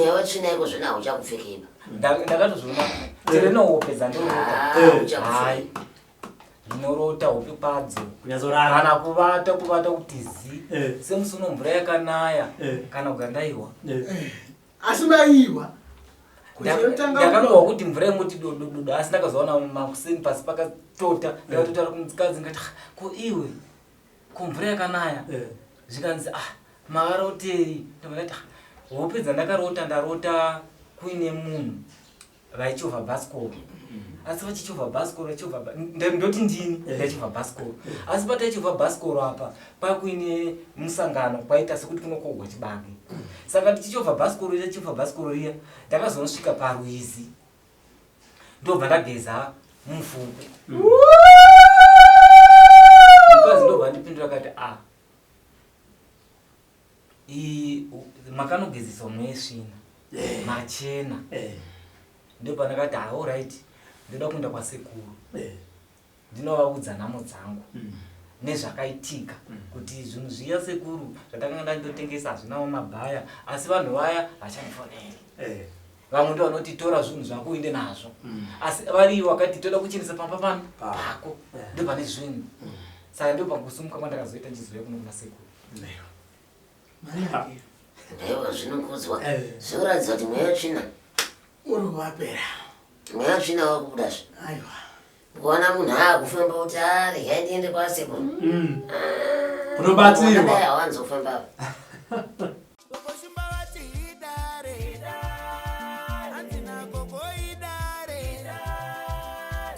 Mweya wetsvina iko zvino hauchakupfekei. Ndakatozviona chero inohope dzandorota. Ah, hauchakupfekei. Ndinorota hope kwadzo. Kunyatsorara. Kana kuvata kuvata kuti zi. Eh. Semusi uno mvura yakanaya Eh. kana kugara ndaiwa. Eh. Asi maiwa. Ndakangohwa kuti mvura ingoti dodododo asi ndakazoona makuseni pasi pakatota ndakatotaura kumukadzi ndikati "Ah, ko iwe ko mvura yakanaya Eh. zvikanzi ah makarotei ndobva ndati "Ah, hope dzandakarota ndarota kuine munhu vaichovha bhasikoro asi vachichovha bhasikoro vachichovha ndoti ndini Eh. ndaichovha bhasikoro asi pataichovha bhasikoro apa pakuine musangano kwaita sekuti kunokohwa chibage saka tichichovha bhasikoro riya tichichovha bhasikoro riya ndakazonosvika parwizi ndobva ndageza mufuku mukadzi ndobva ndipindura akati a makanogezeswa muesvina machena Eh. ndopandakati ah, alright ndoda kuenda kwasekuru Eh. ndinovaudza nhamo dzangu Mm. nezvakaitika kuti zvinhu zviya sekuru zvatakanga ndandotengesa hazvinawo mabhaya asi vanhu vaya vachandifoneri Eh. vamwe ndo vanoti tora zvinhu zvako uende nazvo Mm. asi varivo vakati toda kuchenesa pamba pano Pa. pako Eh. ndo pane zvinhu saka ndo pakusumuka kwandakazoita ndichizouya kuno kuna sekuru Manake. Aiwa zvinokudzwa. Eh. Zvinoratidza kuti mweya wetsvina. Uri wapera. Mweya wetsvina wakubudazve. Aiwa. Kuona munhu akufamba kuti ah regai ndiende kwasekuru. Mm. Unobatsirwa. Wakadai hawanzofamba apa. Gogo vati idare hanzi nagogo idare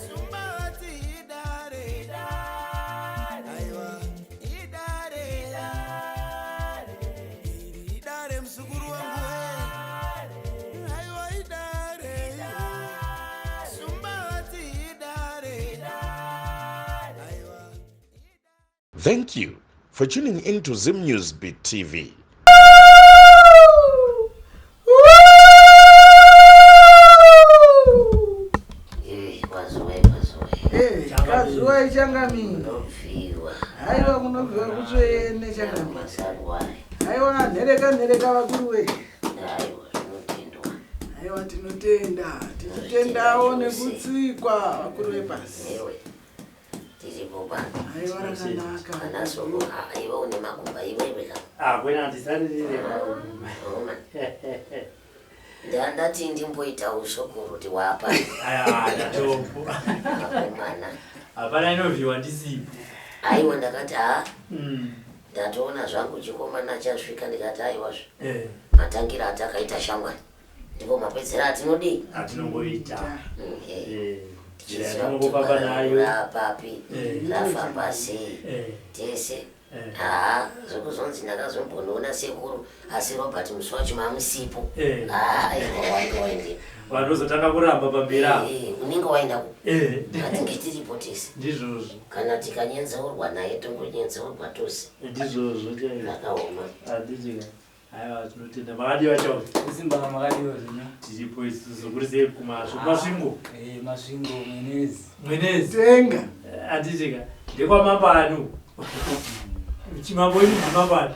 Shumba vati idare aiwa idare iri idare muzukuru wangu we aiwa idare Shumba vati idare aiwa. Thank you for tuning in to Zim News Beat TV. Eh, kwazuwai kwazuwai. Eh, kazuwai changamire. Kunobviwa. Haiwa kunobviwa kutsvene changamire. Masarwai. Haiwa nhereka nhereka vakuru we. Aiwa zvinotendwa. Haiwa tinotenda. Tichitendawo nekutsikwa vakuru vepasi. Ewe. Tiripo pano. Haiwa rakanaka. Kana soko ah, iwe une makumba iwewe ka. Ah, kwena handisaririre. Oma. Ndandati ndimboita usokuru kuti wapa. Aya, ndatopo. Akomana. Hapana inovhiwa ndisipo. Aiwa ndakati ha Mm. ndatoona zvangu chikomana chasvika ndikati aiwazve Eh. matangira atakaita shamwari ndipo mapedzera atinodii Atinongoita. Mm, eh. Eh. Njira Tichiziva kuti yatinongofamba bwana nayo. rapapi Eh. rafamba sei Eh. tese Eh. haa zvekuzonzi ndakazombonoona sekuru asi Robert musi wacho mamusipo Eh. haa aiwa wainge waende Vanozotanga kuramba pamberi apo. Eh, unenge waenda ku Eh. atinge tiripo tese Ndizvozvo. kana tikanyedzeurwa naye tongonyedzeurwa tose Ndizvozvo chaizvo. zvakaoma Handiti ka. Aiwa tinotenda. Makadiwa chawo. Simba makadiwa zvenyu Tiripo isusu kuri sei kumasvo. Masvingo. Eh, masvingo mwenezi Mwenezi. Tenga. Handiti ka. Ndekwamambani. Chimambo ini ndimambani.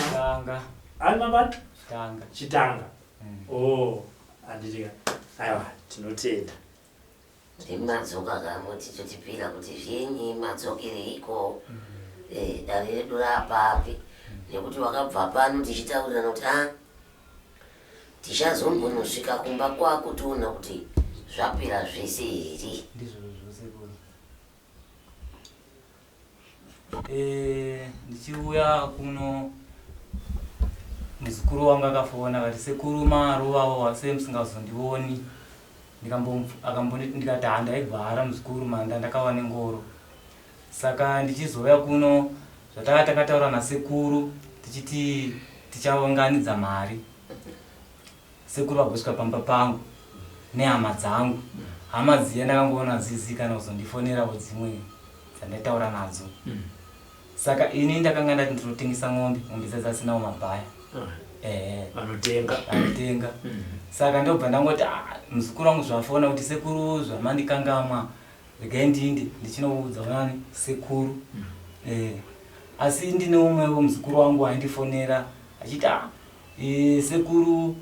chitanga Ani mambani? chitanga Chitanga. Mm. Oh, handiti ka. Aiwa tinotenda. Madzoka kamwe tichotipira kuti zvenyi madzokereiko Eh, dare redu raapapi nekuti wakabva pano tichitaurirana kuti a tichazombonosvika kumba kwako toona kuti zvapera zvese here ndizvozvo sekuru Eh, ndichiuya kuno muzukuru wangu akafona akati sekuru maruvawo sei musingazondioni akambonditi ndikati ha ndaigwara muzukuru manda ndakawa nengoro saka ndichizouya kuno zvataka takataura nasekuru tichiti tichaunganidza mari sekuru vagosvika pamba pangu nehama dzangu hama dziya ndakangoona zizi kana kuzondifonerawo dzimwe dzandaitaura nadzo saka ini ndakanga ndati ndinotengesa ng'ombe ng'ombe dza dzasinawo mabhaya ehe Vanotenga. anotenga saka ndobva ndangoti "Ah, muzukuru wangu zvafona kuti sekuru zvamandikangamwa regai ndiinde ndichinoudza unani sekuru Eh, asi ndine umwewo muzukuru wangu aindifonera achiti "Ah, eh, sekuru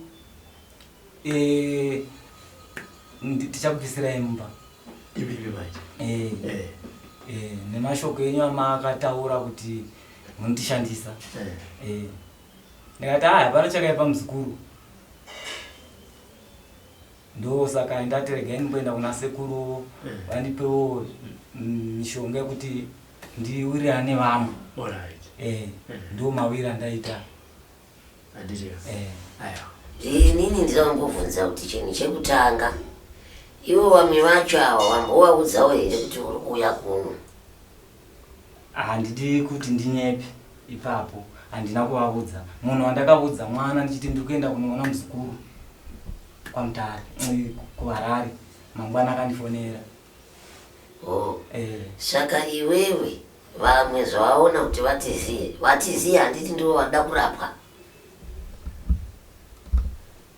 Eh, tichakubvisirai mumba Imimi manje. Eh, Eh. eh, nemashoko enyu amakataura kuti munotishandisa. Eh. Eh, ndikati aya hapana chakaipa muzukuru, ndosaka ndati regai ndimboenda kuna sekuru vandipewo mishonga yekuti ndiwirirane nevamwe. Alright. Eh, ndo mawiri andaita. Handiti. Eh. Aiwa. Inini ndinombobvunza kuti chinhu chekutanga, ivo vamwe vacho ava wambovaudzawo here kuti uri kuuya kuno? Handidi kuti ndinyepe ipapo, handina kuvaudza. Munhu wandakaudza mwana ndichiti ndiri kuenda kunoona muzukuru kwaMutare, kuHarare, mangwana akandifonera. Oh. Eh. Saka iwewe vamwe zvavaona kuti vatiziye, vatiziye, handiti ndivo vada kurapwa?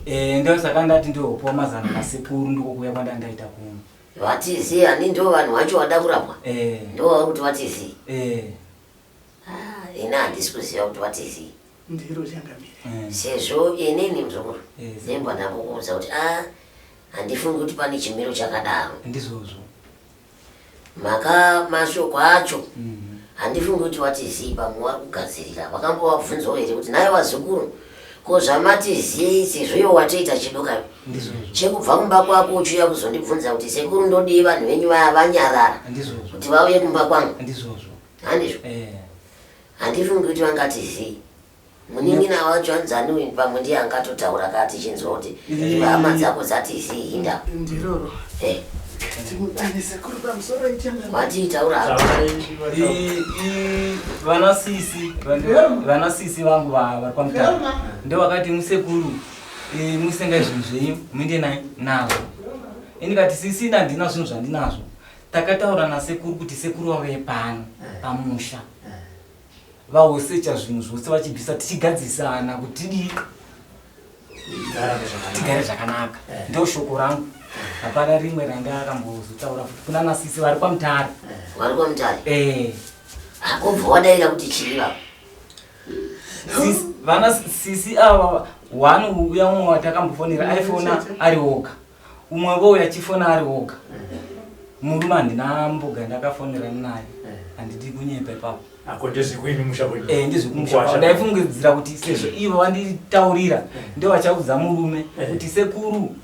Eh, ndosaka ndati ndopuwa mazano nasekuru, ndikokuuya kwandandaita kuno. Vatiziye, handi ndivo vanhu vacho vada kurapwa? Eh. Ndivo vari kuti vatiziye? Eh. Ah, ini handisi kuziva kuti vatiziye. Ndiro changamire. Eh. Sezvo inini muzukuru Eh, ndemba ndambokuudza kuti a handifungi kuti pane chimiro chakadaro. Ndizvozvo. Maka mashoko acho handifungi kuti watizii. Pamwe wari kugadzirira, wakambovabvunzawo here kuti naye vazukuru, ko zvamatizii, sezvo iwo watoita chidoka Ndizvozvo. chekubva kumba kwako uchiuya kuzondibvunza kuti sekuru ndodii, vanhu venyu vaya vanyarara Ndizvozvo. kuti vauye kumba kwangu? Ndizvozvo. Handizvo? Eh. Handifungi kuti vangatizii. Munin'ina wacho anzani uyu, pamwe ndiye angatotaura kati chinzwa kuti hama dzako dzatizii, hinda. Ndiroro. Eh, Timutane sekuru pamusoro ichangamire. Watiitaura hako. Vana sisi vana sisi vangu vari kwaMutare ndo vakati musekuru, musengai zvinhu zvenyu muinde nazvo. Indikati sisi handina zvinhu zvandinazvo. Takataura nasekuru kuti sekuru vauye pano pamusha vaosecha zvinhu zvose vachibvisa, tichigadzisana kuti tidii, tigare zvakanaka. Ndo shoko rangu, hapana rimwe randakambozotaura futi kuna nasisi vari kwaMutare. Vari kwaMutare? Eh. Akobva wadaira kuti chii vavo? Vana sisi ava, one uya umwe watakambofonera aifona ari woga, umwe vouya achifona ari woga. Murume handina mboga ndakafonerana naye, handidi kunyepa ipapo. Ako ndezvekuimi musha kwenyu? Eh, ndezvekumusha kwavo. Ndaifungidzira kuti sezvo ivo vanditaurira, ndo vachaudza murume kuti sekuru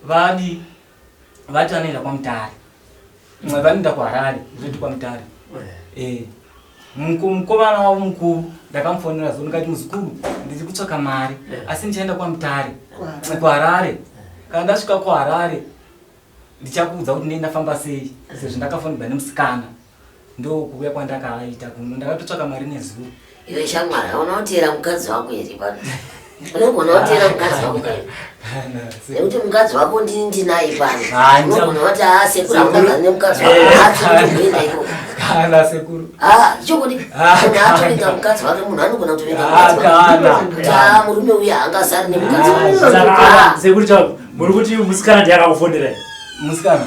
vadi vati vanoenda kwaMutare, mwe vanoenda kuHarare, zvoti kwaMutare. Eh. Mukomana wavo mukuru ndakamufonera zo, ndikati muzukuru, ndiri kutsvaka mari asi ndichaenda kwaMutare, kuHarare. Kana ndasvika kuHarare ndichakuudza kuti ndei ndafamba sei, sezvo ndakafonegwa nemusikana. Ndokuuya kwandakaita kuno, ndakatotsvaka mari nezuro. Iwe shamwari, hauna kuteera mukadzi wako here pano? Unogona kuteera mukadzi wako here? Nekuti mukadzi wako ndini ndinaye pano. Ah, unogona kuti aa sekuru haungagari nemukadzi wako, haatikutoenda ikoko. Kana sekuru. Ah, chokwadi. Ah, Munhu atovenga kana. mukadzi wake, munhu anogona kutovenga Ah, mukadzi wake kana. kuti aa murume uyu haangazari nemukadzi wake. Saka Ah, sekuru chavo muri kuti musikana ndiye akakufonerai? Musikana.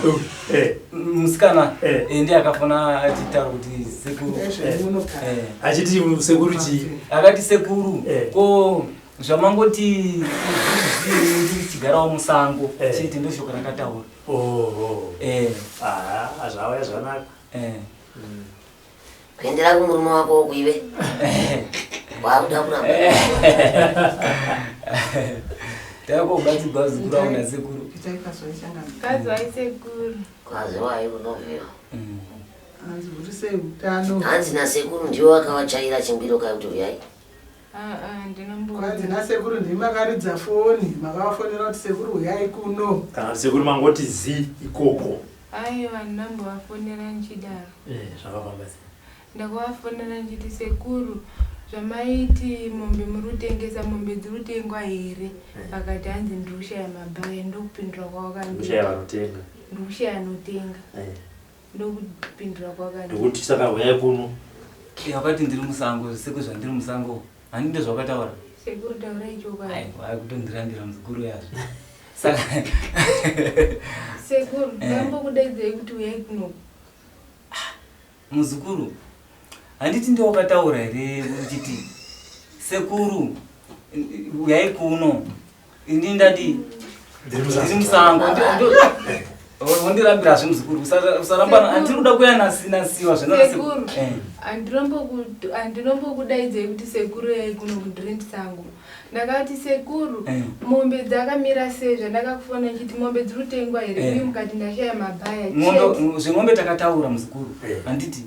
Eh. Musikana. Eh. Eh, ndiye akafona achitaura kuti sekuru. Ezvemunogara. Eh. Achiti sekuru chii? Akati sekuru, Eh. ko zvamangoti ndichigarawo musango Eh. chete, ndo shoko rakataura. Oho. Eh. Ah, zvauya zvanaka. Eh. Kuendera kumurume wako kuive wakuda kuramba. Takobatsirwa zukuru auna sekuru. Itai kwaziwai changamire. Kwaziwai sekuru. Kwaziwai kunovhiwa. Hanzi uri sei utano? Hanzi nasekuru ndiwo vakavachaira chingwiro kai kuti uyai. Ah, ah, ndinombo. Kwanzi nasekuru ndimi makaridza foni, makavafonera kuti sekuru uyai kuno. Kana kuti sekuru mangoti zi ikoko? Aiwa, ndinombovafonera ndichidaro. Eh, zvakafamba sei? Ndakavafonera ndichiti sekuru, zvamaiti mombe muri kutengesa, mombe dziri kutengwa here? Vakati hanzi ndiri kushaya mabhaya, ndokupindura Kushaya kwavakandiita. vanotenga. Ndiri kushaya anotenga. Eh. Ndokupindura kwakandiita. Ndikuti saka uyai kuno. Wakati ndiri musango sekuru, zvandiri musango handi ndozvakataura. Sekuru, taurai chokwadi. Aiwa, akutondirambira muzukuru yazvo saka. Sekuru, Eh. ndambokudaidzai kuti uyai kuno. Muzukuru, handiti ndiwo wakataura here uchiti sekuru uyai kuno? Ini ndati Ndiri musango. Wondirambirazve muzukuru, usaramba, handiri kuda kuya nasiwa Sekuru, handinombokudaidzai kuti sekuru yai kuno kudiri musango. Ndakati sekuru, mombe dzakamira sei? Zvandakakufona nchiti mombe dziri kutengwa here? Uye mukati ndashaya mabhaya. Zvemombe takataura muzukuru, handiti?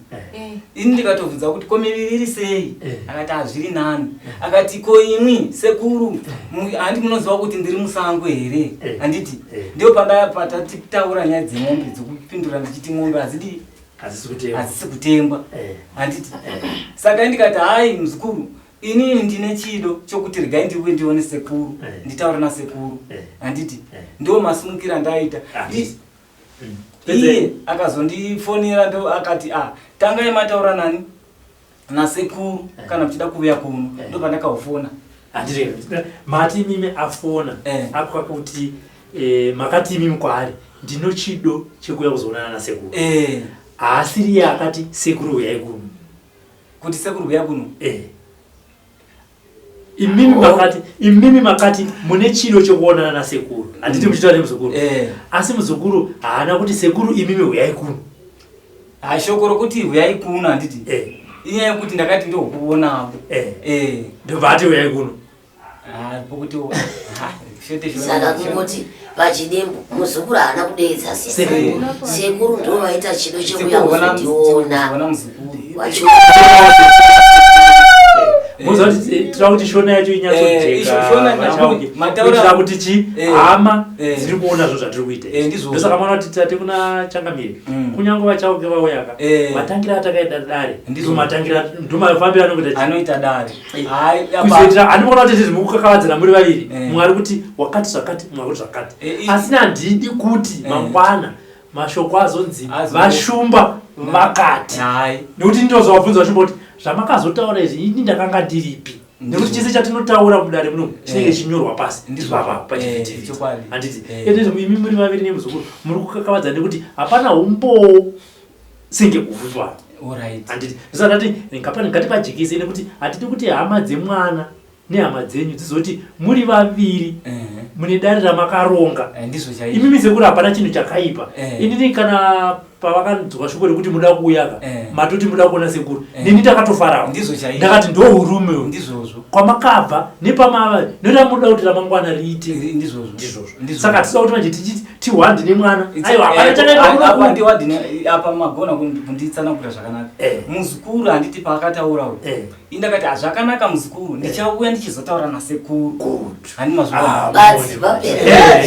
Ini ndikatobvunza kuti ko miviri iri sei, akati hazviri nani. Akati ko imwi sekuru, handi munoziva kuti ndiri musango here? Handiti ndio patataura nyaya dzemombe dzokupindura ndichiti mombe hadzidi, hadzisi kutengwa, handiti? Saka ndikati hai muzukuru, inini ndine chido chokuti regai ndiuye ndione sekuru, nditaure nasekuru, handiti? Ndo masimukiro andaita. Iye akazondifonera, ndo akati a tangai mataura nani nasekuru kana muchida kuuya kuno. Ndo pandakaufona. Handiti mati imimi afona akwa kuti makati imimi kwaari ndino chido chekuuya kuzoonana nasekuru? Haasiri iye akati sekuru uyai kuno? Kuti sekuru uya kuno? Imimi makati, imimi makati mune chido chekuonana nasekuru, handiti? Muchitaura nemuzukuru. Asi muzukuru haana kuti sekuru imimi uyai kuno. Ha, shoko rokuti uyai kuno, handiti? Inyaya yekuti ndakati ndokuonawo. Ndobva ati uyai kuno. Pokuti shote. Saka kungoti pachidembo muzukuru haana kudeedza sekuru, sekuru ndo vaita chido chekuya kuzondiona. Kuona muzukuru. Wacho. Muziva kuti tira kuti shona yacho Shona inyatsojeka, kuti chi hama dziri kuona zvinhu zvatiri kuita. Ndizvozvo. Ndosaka maona kuti tate kuna changamire, kunyange vachauke vauyaka, matangira atakaita dare Ndizvo. ndo matangira, ndo mafambiro anokuita chi Anoita dare. Hai, kuzoitira handikuona kuti tiri mukukakavadzana muri vaviri. Mumwe ari kuti wakati zvakati, mumwe ari kuti zvakati. Asi handidi kuti mangwana mashoko azonzi vashumba vakati, Hai. nekuti ndozvavabvunza vashumba kuti zvamakazotaura izvi ini ndakanga ndiripi, nekuti chese chatinotaura mudare muno chinenge chinyorwa pasi. Ndizvo. Papa pachivhitivhiti. Chokwadi. Handiti ende imi muri vaviri nemuzukuru muri kukakavadza nekuti hapana umbowo senge kuvhuzwa. Handiti ndisati ndati ngapane ngatipajekese, nekuti hatidi kuti hama dzemwana nehama dzenyu dzizoti muri vaviri mune dare ramakaronga. Ndizvo chaizvo. Imimi sekuru, hapana chinhu chakaipa. Inini kana pavakanzwa shoko rekuti muda kuuyaka, matoti muda kuona sekuru, neni ndakatofarawo. Ndizvo chaizvo. Ndakati ndo urume uyu. Ndizvozvo. Kwamakabva nepamava noita muda kuti ramangwana riite. Ndizvozvo. Ndizvozvo. Ndizvozvo. Saka hatisa kuti manje tichiti tihwandi nemwana, aiwa, hapana Apa chakaipa. ndiwadine apa, magona kunditsanangura zvakanaka. Muzukuru, handiti paakataura uyu, indakati hazvakanaka muzukuru, ndichauya ndichizotaura nasekuru. Good. Handi mazviona? Ah, Badzi vapera,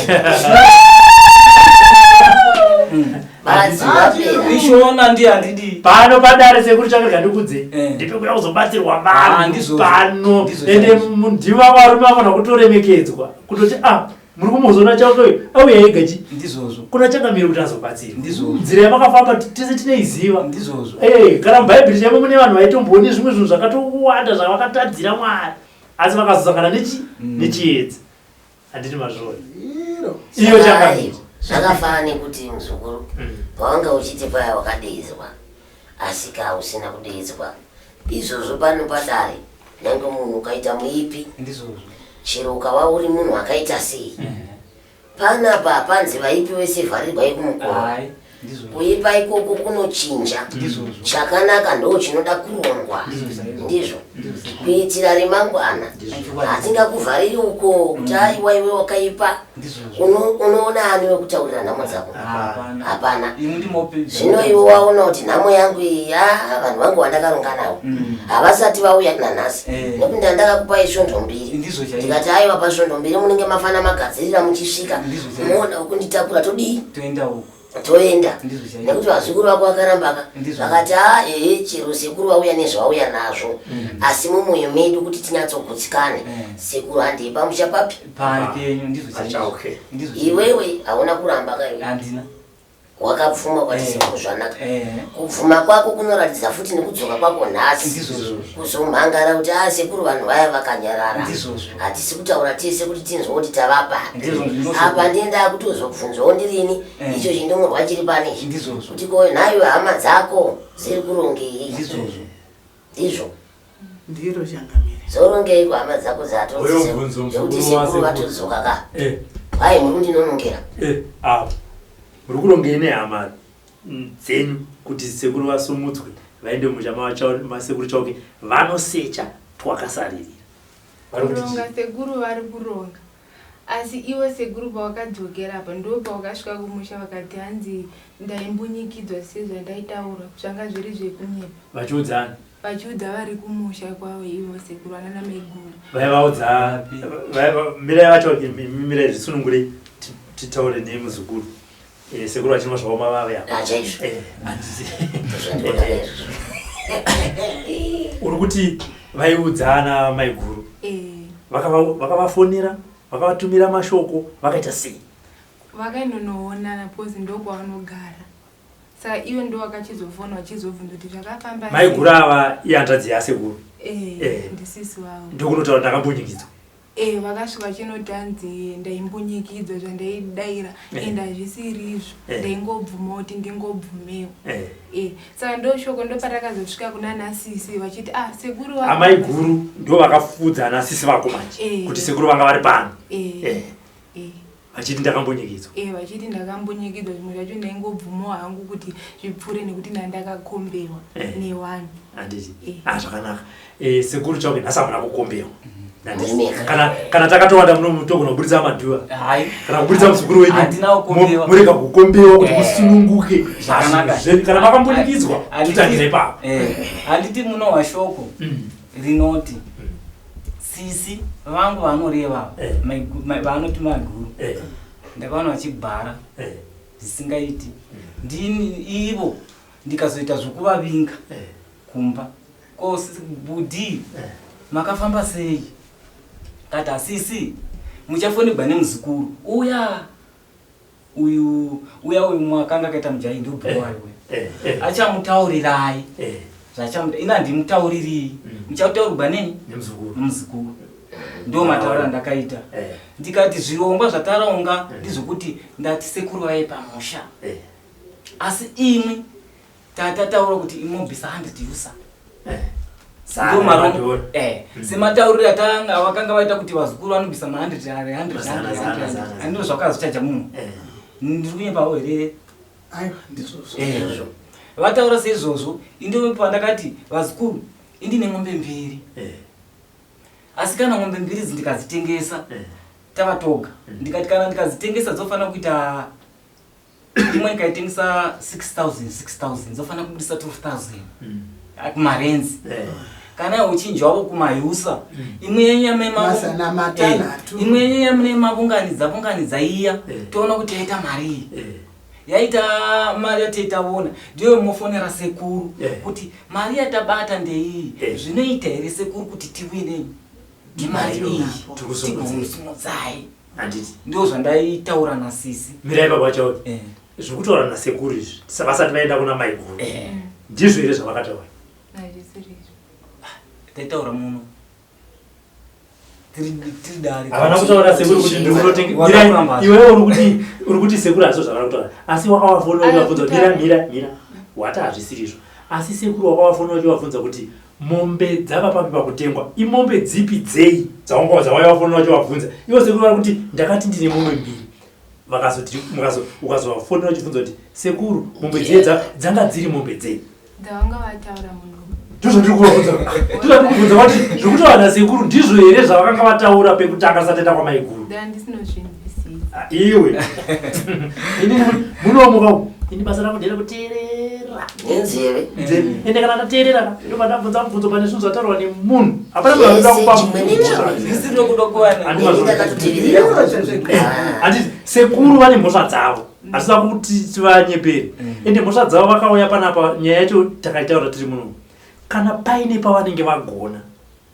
badzi vapera. Ishona ndi handidi. Pano padare sekuru chakarega ndikudze, ndipekuya kuzobatsirwa Ah, vanhu ndizvozvo. pano. Ndizvo Ende chaizvo. ndiva varume vafanira kutoremekedzwa, kutoti a muri kumuzona chakoyo auya ega chi Ndizvozvo. kuna changamire kuti azobatsirwa. Ndizvozvo. Nzira yamakafamba tese tinoiziva. Ndizvozvo. Kana mubhaibheri chaimo mune vanhu vaitomboone zvimwe zvinhu zvakatowanda zvavakatadzira Mwari, asi vakazosangana nechiedza, handiti mazvona? Iro. Iyo Saka changamire. aiwa, zvakafanana nekuti muzukuru, pawanga uchiti paya wakadeedzwa asi ka usina kudeedzwa, izvozvo pano padare nyange munhu ukaita muipi, Ndizvozvo. chero ukava uri munhu akaita sei, panapa hapanzi vaipi vese vharirwai kumukova. Hai, ndizvozvo. Kuipa ikoko kunochinja. Ndizvozvo. Chakanaka ndo chinoda kurongwa. Ndizvo chaizvo. Ndizvo. Ndizvo sekuru. Kuitira remangwana. Ndizvo. Hatingakuvhariri uko kuti aiwa iwe wakaipa. Ndizvozvo. Unoona ani wekutaurira nhamo dzako? Hapana. Hapana. Imwe ndimope. Zvino iwe waona kuti nhamo yangu iyi ya vanhu vangu vandakaronga navo havasati vauya nanhasi, nekuti ndandakakupai svondo 2. Ndizvo chaizvo. Ndikati aiwa, pasvondo 2 munenge mafana magadzirira muchisvika. Ndizvo chaizvo. Muona wekunditakura, todii? Toenda uko. Toenda. Ndizvo chaizvo. Nekuti vazukuru vako vakarambaka, Ndizvo. vakati a ehe, chero sekuru vauya nezvauya nazvo, asi mumwoyo medu kuti tinyatsogutsikane, sekuru handei pamusha papi? Pari penyu, ndizvo chaizvo. Achauke. Ndizvo chaizvo. Iwewe hauna kuramba kaiwe? Handina. Wakabvuma kwati sekuru zvanaka. Kubvuma kwako kunoratidza futi nekudzoka kwako nhasi Ndizvozvo. kuzomhangara kuti a sekuru, vanhu vaya vakanyarara. Ndizvozvo. Hatisi kutaura tese kuti tinzwe kuti tavapa. Ndizvo, ndizvozvo. Apa ndienda kutozobvunzwawo ndirini icho chindimurwa chiri pane ichi. Ndizvozvo. Kuti ko nhaiwe hama dzako dziri kurongei? Ndizvozvo. Ndizvo. Ndiro changamire. Zorongei kuhama dzako? Uyo mubvunzo Dzatozekuti mukuru sekuru wasekuru. vatodzoka ka. Hai, muri kundinonokera. Eh, apo muri kurongei nehama dzenyu kuti sekuru vasumudzwe vaende mumusha masekuru Chauke vanosecha twakasaririra? Vari kuti Kuronga sekuru vari kuronga, asi ivo sekuru pavakadzokera apa ndo pavakasvika kumusha vakati hanzi ndaimbunyikidzwa sezvandaitaura, zvanga zviri zvekunyepa. Vachiudzani? Vachiudza vari kumusha kwavo ivo sekuru vanana maiguru. Vaivaudza mirai vacho, mirai zvisunungurei titaure nemuzukuru. Sekuru vachinwa zvavo mavave apa. Ah, chaizvo. Handisi. Ndozvandinoda izvozvo. Uri kuti vaiudzana maiguru? Vakavafonera, vakavatumira mashoko, vakaita sei? Vakainonoonana because ndokwavanogara, saka ivo ndo vakachizofona vachizobvunza kuti zvakafamba sei. Maiguru ava ihanzvadzi yasekuru? Ndisisi wavo. Ndokunotaura ndakambunyikidzwa? Vakasvika vachinoti hanzi ndaimbunyikidzwa zvandaidaira ende hazvisiri izvo, ndaingobvuma kuti ndingobvumewo. Saka ndo shoko ndo patakazosvika kuna nasisi vachiti ah, sekuru Amai guru ndo vakafudza ana sisi vako manje kuti sekuru vanga vari pano vachiti ndakambunyikidzwa? Vachiti ndakambunyikidzwa, zvimwe zvacho ndaingobvumawo hangu kuti zvipfuure nekuti ndandakakombewa nevanhu. Handiti? Eh. Ah, zvakanaka. Sekuru Chauke, nhasi hamuna kukombewa. Handiti? Murimeka. Kana takatowanda muno togona kuburitsa madhuva Hai. kana kuburitsa muzukuru wenyu. Handina kukombewa. Murega kukombewa kuti musununguke. Zvakanaka. Kana makambunyikidzwa, totangira ipapo. Handiti munohwa shoko rinoti sisi vangu vanoreva vanoti maguru ndakaona vachigwara zvisingaiti, ndini ivo ndikazoita zvokuvavinga kumba ko bhudhi makafamba sei? Kati asisi muchafonegwa nemuzukuru uya uyu, uya uyu mwakanga akaita mujai ndobhuwayo uya achamutaurirai zvachamuta, ina handimutauririi, muchataurirwa neni. Nemuzukuru. Nemuzukuru. Ndo matauriro andakaita. Ndikati zvirongwa zvataronga ndizvokuti ndati sekuru vaye pamusha, asi imwi tatataura kuti imobvisa 100 usa. Zana Ndo marongo remadhora. Sematauriro atanga vakanga vaita kuti vazukuru vanobvisa ma100 100. Zana, zana, zana. Andizvo zvakazochaja munhu. Ndiri kunyepawo here? Aiwa, ndizvozvo. Vataura seizvozvo, ndo pandakati vazukuru, indine mombe mbiri, asi kana mombe mbiri idzi ndikadzitengesa tava toga, ndikati kana ndikadzitengesa dzofanira kuita imwe ikaitengesa 6000 6000 dzofanira kubudisa 12000 kumarenzi. Kana uchinji wavo kumayusa imwe yenyama Mazana matanhatu. Imwe yenyama nemavunganidza vunganidza iya, toona kuti yaita mari iyi. Yaita mari yatetaona ndiyo mofonera sekuru kuti mari yatabata ndeiyi. Zvinoita here sekuru kuti tiwine nemari iyi? Tikusimudzei. Tigomusimudzai. Handiti? Ndo zvandaitaura nasisi. Mirai baba Chauke. Zvekutaura nasekuru izvi vasati vaenda kuna maiguru, ndizvo here zvavakataura? Hazvisiri izvo. Taitaura muno tiri dare. Havana kutaura sekuru kuti ndiri kunotenga? Wakakuramba. Mirai, iwewe uri kuti sekuru hazvo zvavana kutaura, asi wakavafonera uchivabvunza kuti mira, mira, mira, wati hazvisiri izvo, asi sekuru wakavafonera uchivabvunza kuti mombe dzava papi pakutengwa, imombe dzipi, dzei dzawanga dzawaivafonera uchivabvunza? Ivo sekuru vari kuti ndakati ndine mombe mbiri, vakazoti ukazovafonera uchibvunza kuti sekuru mombe dziye dzanga dziri mombe dzei? Dzavanga vataura munhu. Ndizvo ndiri kuvabvunza, ndizvo ndiri kubvunza kuti zvekutaura nasekuru ndizvo here zvavakanga vataura pekutanga satenda kwamaiguru? Ndandisinozvinzwisisa. Ah, iwe, ini munomuka umu, ini basa rangu nderekuteerera nenzeve. Nzeve. Ende kana ndateerera ka, ndobva ndabvunza mubvunzo pane zvinhu zvataurwa nemunhu, hapana munhu anoda kupa Chimwe nechimwe. Zvisiri kuda kuwana. Handi Ini mazvo. ndakatoteverera. Handiti sekuru vane mhosva dzavo? Hatisina kuti tivanyepere, ende mhosva dzavo vakauya panapa, nyaya yacho takaitaura tiri muno. Kana paine pavanenge vagona,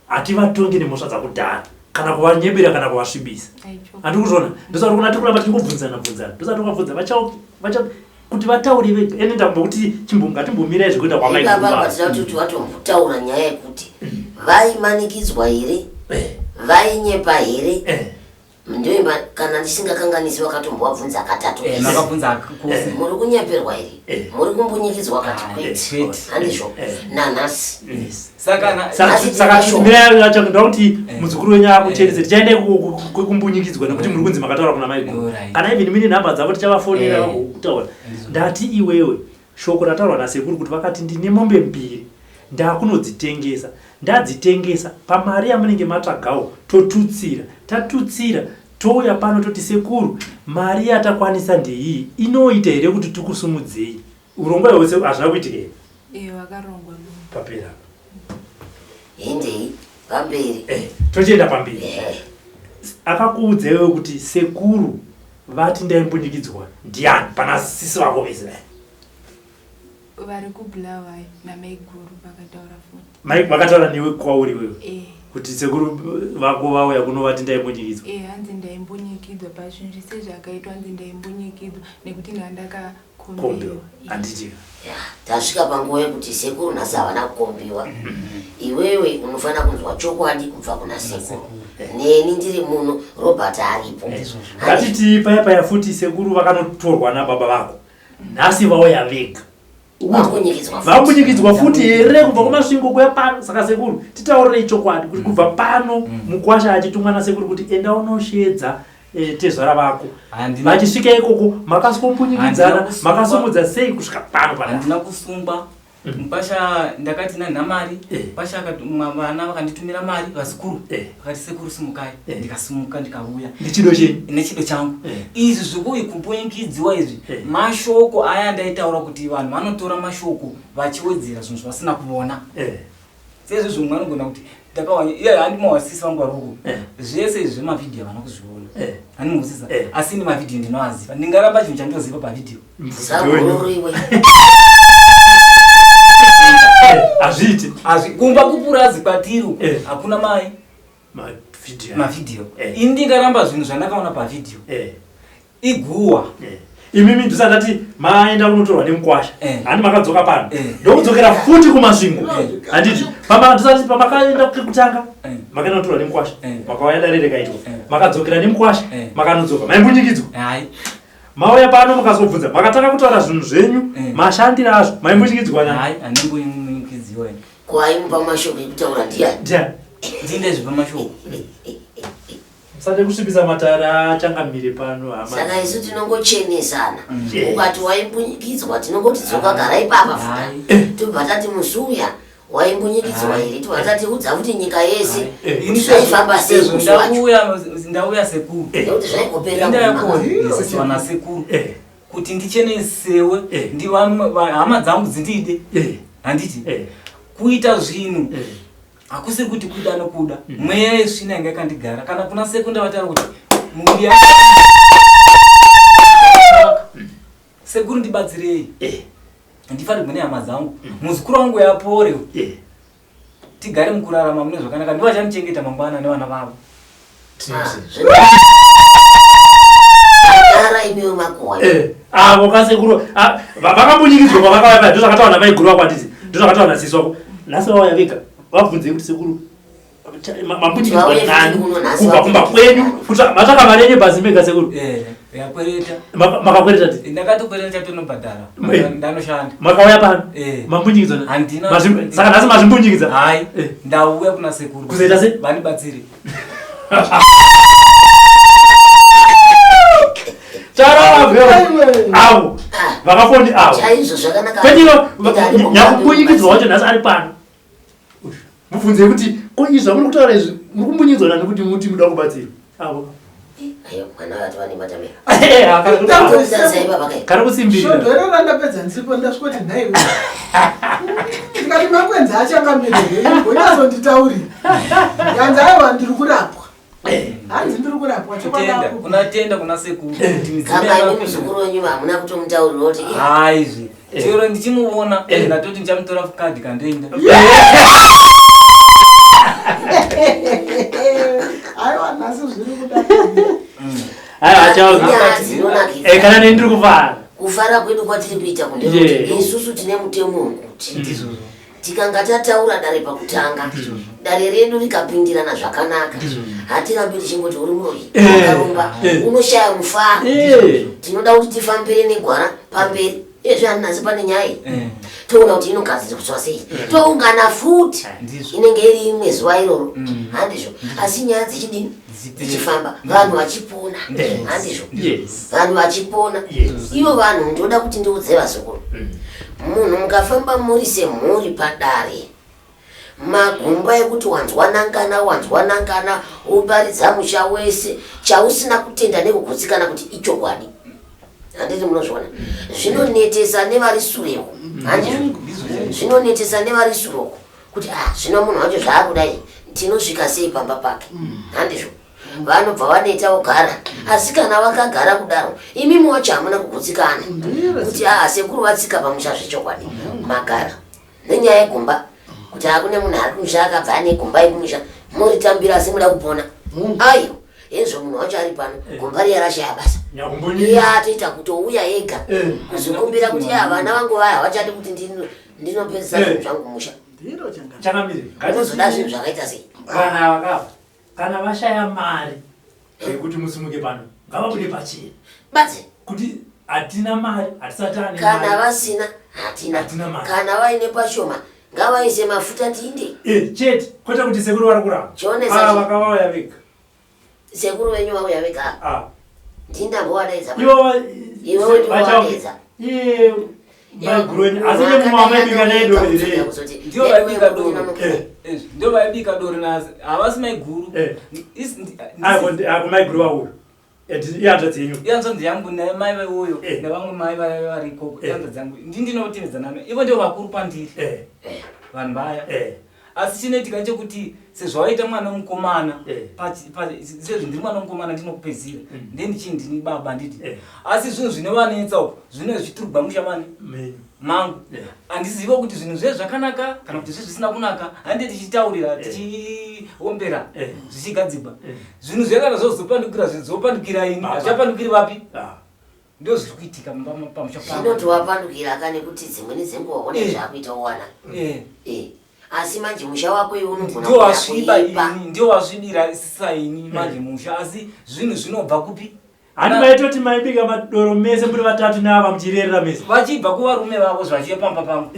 hativatongi nemhosva dzakudhara kana kuvanyebera kana kuvasvibisa. Aicho. Handi kuzviona? Ndosati kuna tiri kuramba tichingobvunzana bvunzana, ndosati tukabvunza vachauki kuti vataure vega. Ende ndambokuti ngatimbomirai zvekuita Ipapa kwamaiguru. tinoda kuti vatombotaura nyaya yekuti vaimanikidzwa here, vainyepa here? Ndoimba kana ndisingakanganisi vakatombovabvunza katatu. Eh, makabvunza kose. Muri kunyeperwa here? Eh. Muri kumbunyikidzwa kati Ah, kwete. kwete. Handizvo. Nanhasi. Yes. Saka na- Asi Saka tine mirai ndoda kuti Eh. muzukuru wenyu akuchenese tichaende kwekumbunyikidzwa nekuti muri kunzi makataura kuna maiguru Alright. kana even mine nhamba dzavo tichavafonera Eh. vagokutaura Ndizvo. ndati iwewe shoko rataurwa nasekuru kuti vakati ndine mombe mbiri ndakunodzitengesa ndadzitengesa pamari yamunenge matsvagawo totutsira tatutsira touya pano toti sekuru mari yatakwanisa ndeiyi inoita here kuti tikusumudzei urongwa ihwose hazvina kuitika here Eh, wakarongwa munhu. papera Hindei pamberi. Eh, tochienda pamberi Eh. akakuudza iwewe kuti sekuru vati ndaimbunyikidzwa ndiani pana sisi vako vese vaya vari kubulawayo namaiguru vakataura futi Mai vakataura newe kwauri wewe Eh, kuti sekuru vako vauya kuno vati ndaimbunyikidzwa eh, hanzi ndaimbunyikidzwa pazvinhu zvese zvakaitwa hanzi ndaimbunyikidzwa nekuti kombewa ndandakakombewa handiti Ya, tasvika panguva yekuti sekuru nhasi havana kukombiwa iwewe unofanira kunzwa chokwadi kubva kuna sekuru neni ndiri muno robert aripo ngatiti paya paya futi sekuru vakanotorwa nababa vako nhasi vauya vega Vambunyikidzwa futi. vambunyikidzwa futi here kubva kumasvingo kuya pano saka sekuru titaurirei chokwadi kuti kubva pano mukwasha achitumwa nasekuru kuti enda unoshedza eh, tezvara vako Handina- vachisvika ikoko makasikombunyikidzana Handina kusungwa. makasumudza sei kusvika pano pana handina kusungwa mupasha ndakati nanha mari Eh. pasha akati- vana vakanditumira mari vazukuru Eh. vakati sekuru simukai Eh. ndikasimuka ndikauya nechido chenyu nechido changu Eh. izvi zvekuyi kumbunyikidziwa izvi Eh. mashoko aya ndaitaura kuti vanhu vanotora mashoko vachiwedzera zvinhu zvavasina kuona Eh, sezvo zvimwe vanogona kuti ndakawa iye handimawasisi vangu varoko Eh. zvese izvi zvemavhidhiyo havana kuzviona Eh. handimuzwisisa Eh. asi ini mavhidhiyo ndinoaziva ndingaramba chinhu chandinoziva pavhidhiyo sagororo iwe Eh, hazviiti Hazvi- kumba kupurazi kwatiri uku, Eh. hakuna mai mavhidhiyo mavhidhiyo Eh. ini ndingaramba zvinhu zvandakaona pavhidhiyo Eh, iguwa eh. imimi ndisati ndati maenda kunotorwa nemukwasha Eh. handi makadzoka pano Eh. ndokudzokera futi kumasvingo Eh. handiti ndisati pamakaenda kekutanga Eh. makaenda kunotorwa nemukwasha Eh. makauya dare rekaitwa Eh. makadzokera nemukwasha Eh. makanodzoka maimbunyikidzwa hai mauya pano mukazobvunza makatanga kutaura zvinhu zvenyu Eh. mashandiro azvo maimbunyikidzwa nani hai handimbunyikidziwa ini kwaimupa mashoko ekutaura ndiani ndiani ndinde zvipa mashoko musade kusvibisa matare achangamire pano hama saka isu tinongochenesana Mm. ukati waimbunyikidzwa tinongoti dzoka gara ipapa futa Hai. tobva tati musi uya waimbunyikidzwa here tobva tati udza futi nyika yese Eh. kuti zvaifamba sei Sezvo musi wacho ndauya sekuru Eh. nekuti zvaigoperera ndayakosisiwa nasekuru Eh. kuti ndichenesewe Eh. hama dzangu dzindide Eh. handiti Eh. kuita zvinhu Eh. hakusiri kuti kuda nokuda mweya yesvina yanga yakandigara kana kuna sekuru ndavataura kuti muviri sekuru ndibatsirei Eh. ndifanirwe nehama dzangu muzukuru wangu yapore Eh. tigare mukurarama mune zvakanaka ndivachanichengeta mangwana nevana vavo gara imiwe makuhwa Eh, avo kasekuru ah, vakambunyikidzwa pavakauya paya ndozvakataura namaiguru vako handiti ndozvakataura nasisi wako nhasi vauya vega vabvunzei kuti sekuru mambunyikidzwa Vauye nani futi kuno nhasi kubva kumba vabvunze. kwenyu kuti matsvaka mari yenyu bhazi mega sekuru Eh, yakwereta Makakwereta ti ndakatokwereta chatonobhadhara Eh. ndanoshanda makauya pano Eh. mambunyikidzwa nani? Handina- Saka nhasi mazvimbunyikidzwa hai Eh. ndauya kuna sekuru Kuzoita sei? vandibatsire Charava avo vakafoni avo chaizvo zvakanaka kwenyino Ita aripo nyakumbunyikidzwa wacho nhasi ari pano mubvunzei kuti ko izvi zvamuri kutaura izvi muri kumbunyikidzwa nani kuti muti muda kubatsirwa avo Ayo, mwana vati vane Eh, matamira baba kai kari kusimbirira Svondo iro randapedza ndisipo ndasvikoti nhaiwe ndikati makwenzi achangamire ngonyazonditaurira ndanzi aiwa ndiri kurapwa hanzi ndiri kurapwa chokwadi kutenda ako kunatenda kuna sekuru kuti midzimu kamba imi yakapinda. muzukuru wenyu hamuna kutomutaurira kuti "Eh, haizvi chero ndichimuona Eh. ndatoti ndichamutora kadhi kandoenda aiwa nhasi zviri kuda aiwa chao nyaya dzinonakidza Eh, kana neni ndiri kufara kufara kwedu kwatiri kuita kundekuti Yeah. isusu tine mutemo wekuti ndizvozvo Tikanga tataura dare pakutanga, dare redu rikapindirana zvakanaka, hatirambi tichingoti uri muroyi, wakaromba, unoshaya mufaro. Tinoda kuti tifambire negwara pamberi. Izvi handinasi pane nyaya iyi. Toona kuti inogadziriswa sei. Toungana futi. Inenge iri imwe zuva iroro. Handizvo. Asi nyaya dzichidini? Dzichifamba. Vanhu vachipona. Handizvo. Vanhu vachipona. Ivo vanhu ndoda kuti ndiudze vazukuru. Munhu mukafamba muri semhuri padare, magumba ekuti wanzwa nangana, wanzwa nangana, woparidza musha wese, chausina kutenda nekugutsikana kuti ichokwadi. Handiti munozviona? Zvinonetesa nevari sureko. Handizvo? Zvinonetesa nevari sureko kuti ah, zvino munhu wacho zvaakudai, tinosvika sei pamba pake? Handizvo? Vanobva vaneta vogara. Asi kana vakagara kudaro, imimi wacho hamuna kugutsikana kuti ah, sekuru vatsika pamusha zvechokwadi. Magara nenyaya yegomba kuti hakune munhu ari kumusha akabva ane gomba yekumusha, moritambira asi muda kupona. Ayo hezvo munhu wacho ari pano, gomba riya rashaya basa. Iye atoita kutouya ega kuzokumbira kuti ah, vana vangu vaya havachadi kuti ndinopedzisa zvinhu zvangu kumusha. Unozoda zvinhu zvakaita sei? Kana vakafa, kana vashaya mari yekuti musimuke pano, ngavabude pachena. Badzi. Kuti hatina mari, hatisati ane Kana mari. vasina, hatina. Hatina mari. Kana vaine pashoma, ngavaise mafuta tiinde. Chete, kwete kuti sekuru vari kuramba. Chionesa chi- Vakavauya vega. Sekuru venyu vauya vega. Ndindambovadaidza. Ivo Iwewe ndiwe wadaidza. Iye maiguru wenyu, asi nemumwe wamaibika naye doro here? Ndiyo vaibika doro. Ndiyo vaibika doro nazi. Havasi maiguru. Ako maiguru vauyu. Ihanzvadzi yenyu. Ihanzvadzi yangu namai veuyo nevamwe mai vaiva variko. Ihanzvadzi yangu. Ndi ndinotevedzana navo. Ivo ndivo vakuru pandiri. Vanhu vaya. Asi chinoitika ndechekuti sezvo waita mwana mukomana, sezvo ndiri mwana mukomana ndinokupedzira. Ndiye ndichii ndini baba nditi. Asi zvinhu zvinovanetsa uku, zvinenge zvichiturugwa musha mani? Mangu. Handizive kuti zvinhu zve zvakanaka kana kuti zve zvisina kunaka. Handiti tichitaurira, tichiombera, zvichigadzirwa. Zvinhu zve kana zvozopandukira, zvopandukira ini, hazvichapandukiri vapi? Ndizvo zviri kuitika pamusha pangu. Zvinotowapandukira ka nekuti dzimweni dzenguva une zvakuita uwana. Asi manje musha wako iwe unogona Ndiwo wasviba kuipa. ini, ndiwo wasvibira saini manje musha, asi zvinhu zvinobva kupi? Handi maitoti maibika madoro mese muri vatatu neava muchirerera mese. Vachibva kuvarume vavo zvachiya pamba pangu.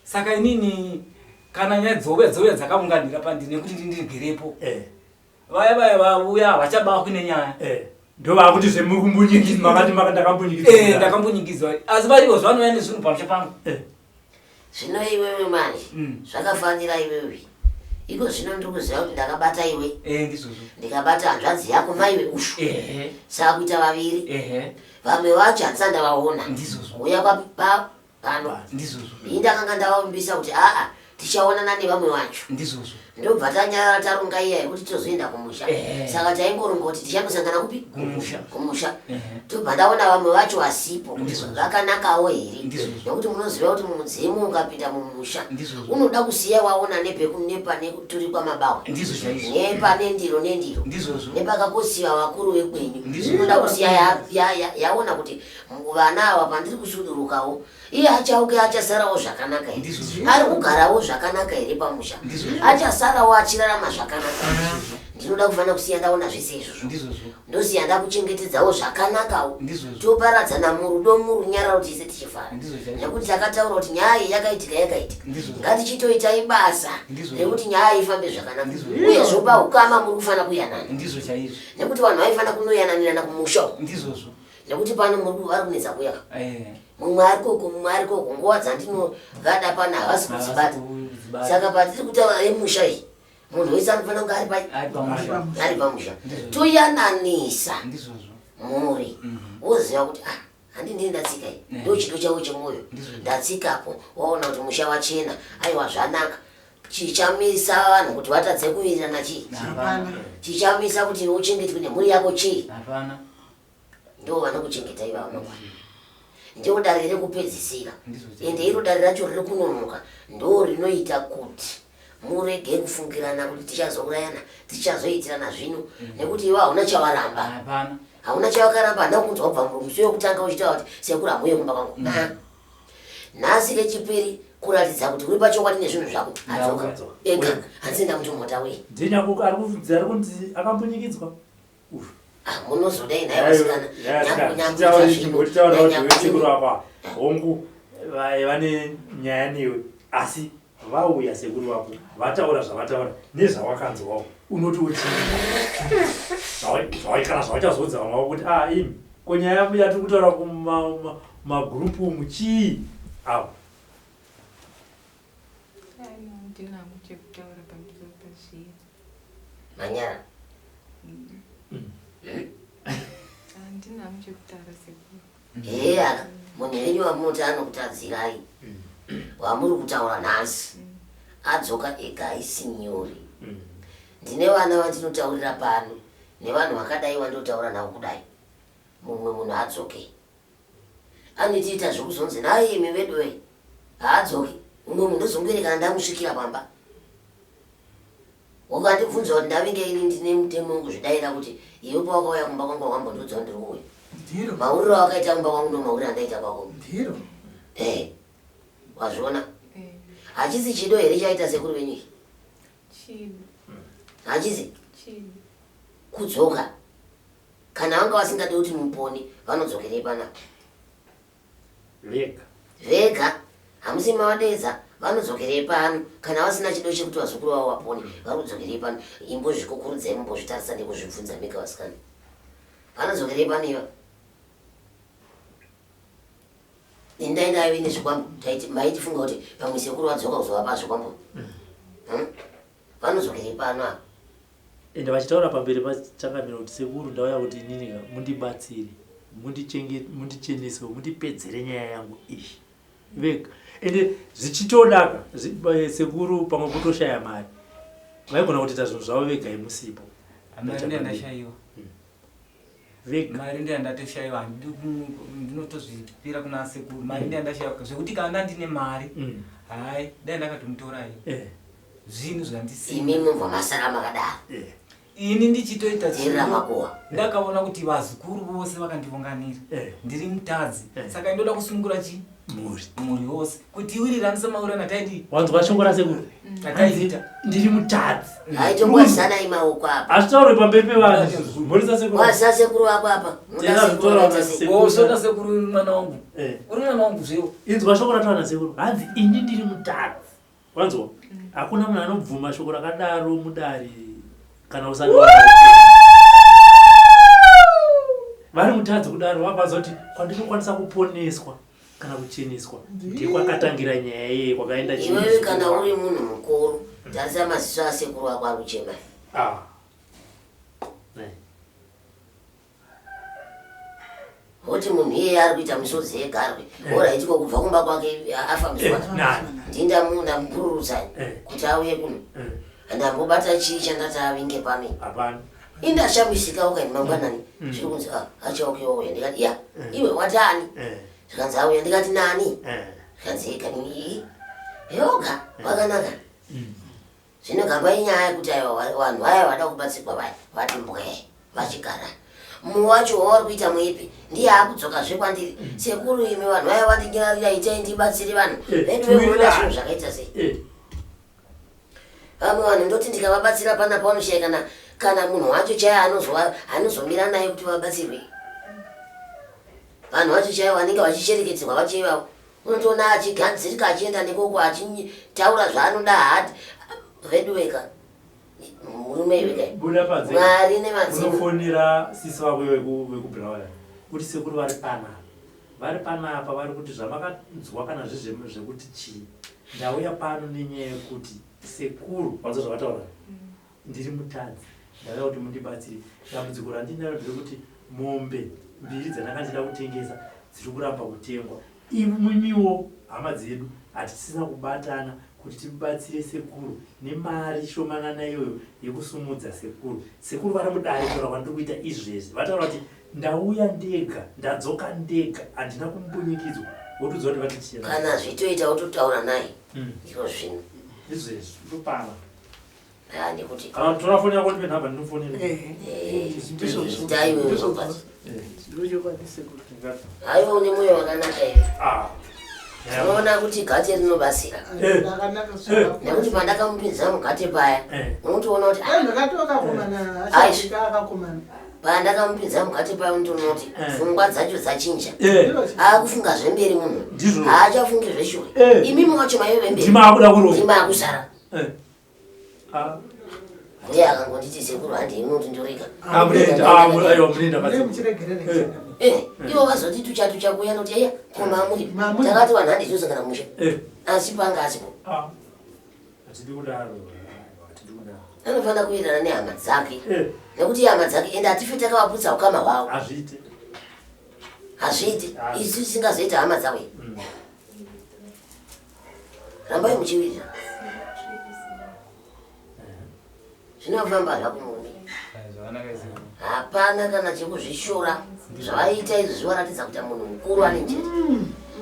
Saka inini kana nyaya dzouya dzouya dzakaunganira pandiri nekuti ndindigerepo. Vaya vaya vauya havachabakwi nenyaya. Ndo vakuti zvemuri kumbunyikidzwa, makati ndakambunyikidzwa. Ndakambunyikidzwa. Asi varivo zvanouya nezvinhu pamusha pangu. Zvino iwewe manje zvakafanira iwewe. Iko zvino ndiri kuziva kuti ndakabata iwe. Ndizvozvo. Ndikabata hanzvadzi yako maiwe ushu. Saka kuita vaviri. Vamwe vacho handisati ndavaona. Ndizvozvo. Uya pano. Ndizvozvo. Ini ndakanga ndavavimbisa kuti aa tichaonana nevamwe vacho. Ndizvozvo. Ndobva tanyarara taronga iya yekuti tozoenda kumusha. Saka taingoronga kuti tichanosangana kupi? Kumusha. Kumusha. Tobva ndaona vamwe vacho vasipo kuti vakanakawo here. Nekuti munoziva kuti mudzimu ukapinda mumusha unoda kusiya waona nepane kuturikwa mabawa. Ndizvo chaizvo. Nepane ndiro nendiro. Ndizvozvo. Nepakakosiwa vakuru vekwenyu. Unoda kusiya yaona kuti vana ava pandiri kusudurukawo iye achauke achasarawo zvakanaka here? Ari kugarawo zvakanaka here pamusha? Achasarawo achirarama zvakanaka. Ndinoda kufanira kusiya ndaona zvese izvozvo. Ndosiya ndakuchengetedzawo zvakanakawo. Toparadzana murudo murunyararo tese tichifara. Nekuti takataura kuti nyaya iyi yakaitika yakaitika. Ngatichitoitai basa rekuti nyaya ifambe zvakanaka. Uye zvopa ukama muri kufanira kuyanana. Ndizvo chaizvo. Nekuti vanhu vaifanira kunoyananirana kumusha uko. Ndizvozvo. Nekuti pano muri vari kunetsa kuya. Mumwe ari koko, mumwe ari koko. Nguva dzandinovada pano havasi kudzibata. Saka patiri kutaura yemusha iyi, munhu wese anofanira kunge ari pamusha. Toyananisa mhuri. Woziva kuti handi ndini ndatsika iyi. Ndo chido chavo chemwoyo. Ndatsikapo, waona kuti musha wachena. Aiwa zvanaka. Chichamisa vanhu kuti vatadze kuwirirana chii? Chichamisa kuti uchengetwe nemhuri yako chii? Hapana. Ndo vanokuchengeta ivavo mangwana. Ndiwo dare rekupedzisira. Ende iro dare racho riri kunonoka ndo rinoita kuti murege kufungirana kuti tichazourayana, tichazoitirana zvino, nekuti iwe hauna chawaramba. Hapana. Hauna chawakaramba, handina kukunzwa kubva musi wekutanga uchitaura kuti sekuru hamuuye kumba kwangu. Nhasi kechipiri Kuratidza kuti uri pachokwadi nezvinhu zvako. Adzoka ega. Hanzi ndamutomota wei. Ndini ako ari kunzi ari kunzi akambunyikidzwa. Ah, munozodai nhai vasikana. Nyambo nyambo sekuru apa. Hongu vane nyaya newe asi vauya sekuru vako vataura zvavataura nezvawakanzwawo unoti uchii kana zvauchazoudza vamwe vako kuti ah imi ko nyaya yatiri kutaura kumagurupu umu chii avo manyara heya munhu wenyu wamunoti anokutadzirai wamuri kutaura nhasi adzoka ega haisi nyore ndine vana vandinotaurira pano nevanhu vakadai vandotaura navo kudai mumwe munhu adzoke Anotiita zvekuzonzi nhai imi veduwee haadzoki mumwe munhu ndozongoerekana ndamusvikira pamba ukandibvunza kuti ndavinga ini ndine mutemo wekuzvidaira kuti iwe pawakauya kumba kwangu wakambondiudza kuti ndiri kuuya Ndiro. mauriro awakaita kumba kwangu ndo mauriro andaita kwako Ndiro. Eh, wazviona Eh, hachisi chido here chaita sekuru venyu ichi chido hachisi chido kudzoka Kana vanga vasingade kuti mupone vanodzokerei panapa? Vega. Vega. Hamusi mavadeedza vanodzokerei pano kana vasina chido chekuti vazukuru vavo vapone vari kudzokerei pano imbozvikukurudzai mumbozvitarisa nekuzvibvunza mega vasikana vanodzokerei pano iva ini dai ndaive nezvikwambo taiti maitifunga kuti pamwe sekuru vadzoka kuzovapa zvikwambo hmm? vanodzokerei pano apa Ende vachitaura pamberi pachangamire kuti sekuru ndauya kuti inini ka mundibatsire mundichenesewo mundipedzere nyaya yangu iyi vega ende zvichitodaka eh, sekuru pamwe kutoshaya mari vaigona kutoita zvinhu zvavo vega imusipo Mari ndiyo ndashaiwa. Vega. Mari ndiyo ndatoshayiwa ndinotozvipira kuna sekuru. Mari ndiyo ndashaiwa zvekuti kana ndandine mari mm. Hai dai ndakatomutorai. Eh. Zvinhu zvandisina. Imi mobva masara makadaro. Eh. Ini ndichitoita Teerera makuhwa. Ndakaona kuti vazukuru vose vakandivonganira. Eh. Ndiri mutadzi. Eh. Saka ndoda kusungura chi Mhuri. mhuri yose kuti iwirirane semawirirano ataidi Wanzwa shoko rasekuru? ataiita. Ndiri mutadzi. Haitokwazanai maoko apa. Hazvitaurwe pamberi pevanhu. Mhoresa sekuru. Kwazisa sekuru vako apa. Muda Tena sekuru zvitaura vakaita sei? sekuru. Wosoda sekuru mwana wangu. Eh. Uri mwana wangu zvewo. Inzwa shoko rataura nasekuru. Hanzi ini ndiri mutadzi. Wanzwa? Hakuna munhu anobvuma shoko rakadaro mudare kana usati vari mutadzi kudaro vakwanisa kuti kwandinokwanisa kuponeswa kana kucheneswa ndekwakatangira nyaya iye kwakaenda Iwewe kana uri munhu mukuru tarisa maziso asekuru ako ari kuchema. Ah. Woti munhu iyeye ari kuita misodzi yegarwe eh. oraiti ko kubva kumba kwake afambiswa eh, ndinda ndamupururutsa eh. kuti auye kuno ndambobata chii chandati avinge pano indashamisika ukaini mangwanani mm. zviri kunzi ah, achauke wauya ndikati ya iwe wati ani zvikanzi auya ndikati nani zvikanzi kanini yoga wakanaka mm. Zvino gamba inyaya yekuti aiwa vanhu vaya vada kubatsirwa vaya vati mbwee vachigara. Mumwe wacho wavari kuita muipi ndiye akudzoka zve kwandiri. Mm. Sekuru imi vanhu vaya vandinyarira itai ndibatsire vanhu. Eh, Vedu vemunoda zvinhu zvakaita sei? Eh. Vamwe vanhu ndoti ndikavabatsira panapa vanoshaya kana kana munhu wacho chaiye anozova anozomira naye kuti vabatsirwe. Vanhu vacho chaivo vanenge vachisherekedzerwa vacho ivavo. Unotoona achigadzirika achienda nekoko achitaura zvaanoda haati veduweka murume iweka Buda panze. Mwari nemadzimu. Unofonera sisi vako vekubulawayo kuti sekuru vari panapa. Vari panapa vari kuti zvamakanzwa kana zvekuti chii. Ndauya pano nenyaya yekuti sekuru vanzwa zvavataura. Ndiri mutadzi ndauya kuti mundibatsire. Dambudziko randinaro nderekuti mombe mbiri dzandanga ndichida kutengesa dziri kuramba kutengwa. Imimiwo hama dzedu hatisina kubatana kuti tibatsire sekuru nemari shomanana iyoyo yekusumudza sekuru. Sekuru vari mudare kutaura kwandiri kuita izvezvi vataura kuti ndauya ndega ndadzoka ndega handina kumbunyikidzwa wotiudza kuti vati chii. Kana zvitoita wototaura naye iko zvino. Izvezvi ndopana. Ah, nekuti Kana tora foni yako ndipe nhamba ndinofonera. Eh, itai wewe Ndizvo Robert. Ndochokwadi sekuru. Haiwa une moyo wakanaka iwe. Ah. Unoona kuti gate rinobatsira. Eh. Rakanaka Eh. Nekuti pandakamupinza mugate paya, Eh. unotoona kuti ah, Ndakatokakomana Ai. achasvika akakomana. Pandakamupinza mugate paya unotoona kuti Eh. pfungwa dzacho dzachinja. Eh. Akufunga zvemberi munhu. Ndizvo. Haachafungi zveshure. Eh. Imimi wacho maive vemberi. Ndima akuda kurova. Ndima akusara. Eh. Ah. Ndiye akangonditi sekuru handei munoti ndorega. Ah, munoenda. Ah, aiwa, munoenda Mune basi. muchiregerera Eh. changa. Eh, ivo vazoti tucha tucha kuuya noti eya ko mamuri. Mamuri. Takati vanhu handei tozongana musha. Eh. Asi panga asipo. Ah. Hatidi kudaro. Hatidi kudaro. Anofanira kuwirirana nehama dzake. Eh. Nekuti hama dzake ende hatifi takavaputsa ukama hwavo. Hazviite. Hazviiti. Ah. Isu tisingazoita hama dzavo. Rambai muchiwirirana. Zvinofamba zvako murume. Zvakanaka sekuru. Hapana kana chekuzvishora. Zvavaita izvi zvivaratidza kuti munhu mukuru ane njere.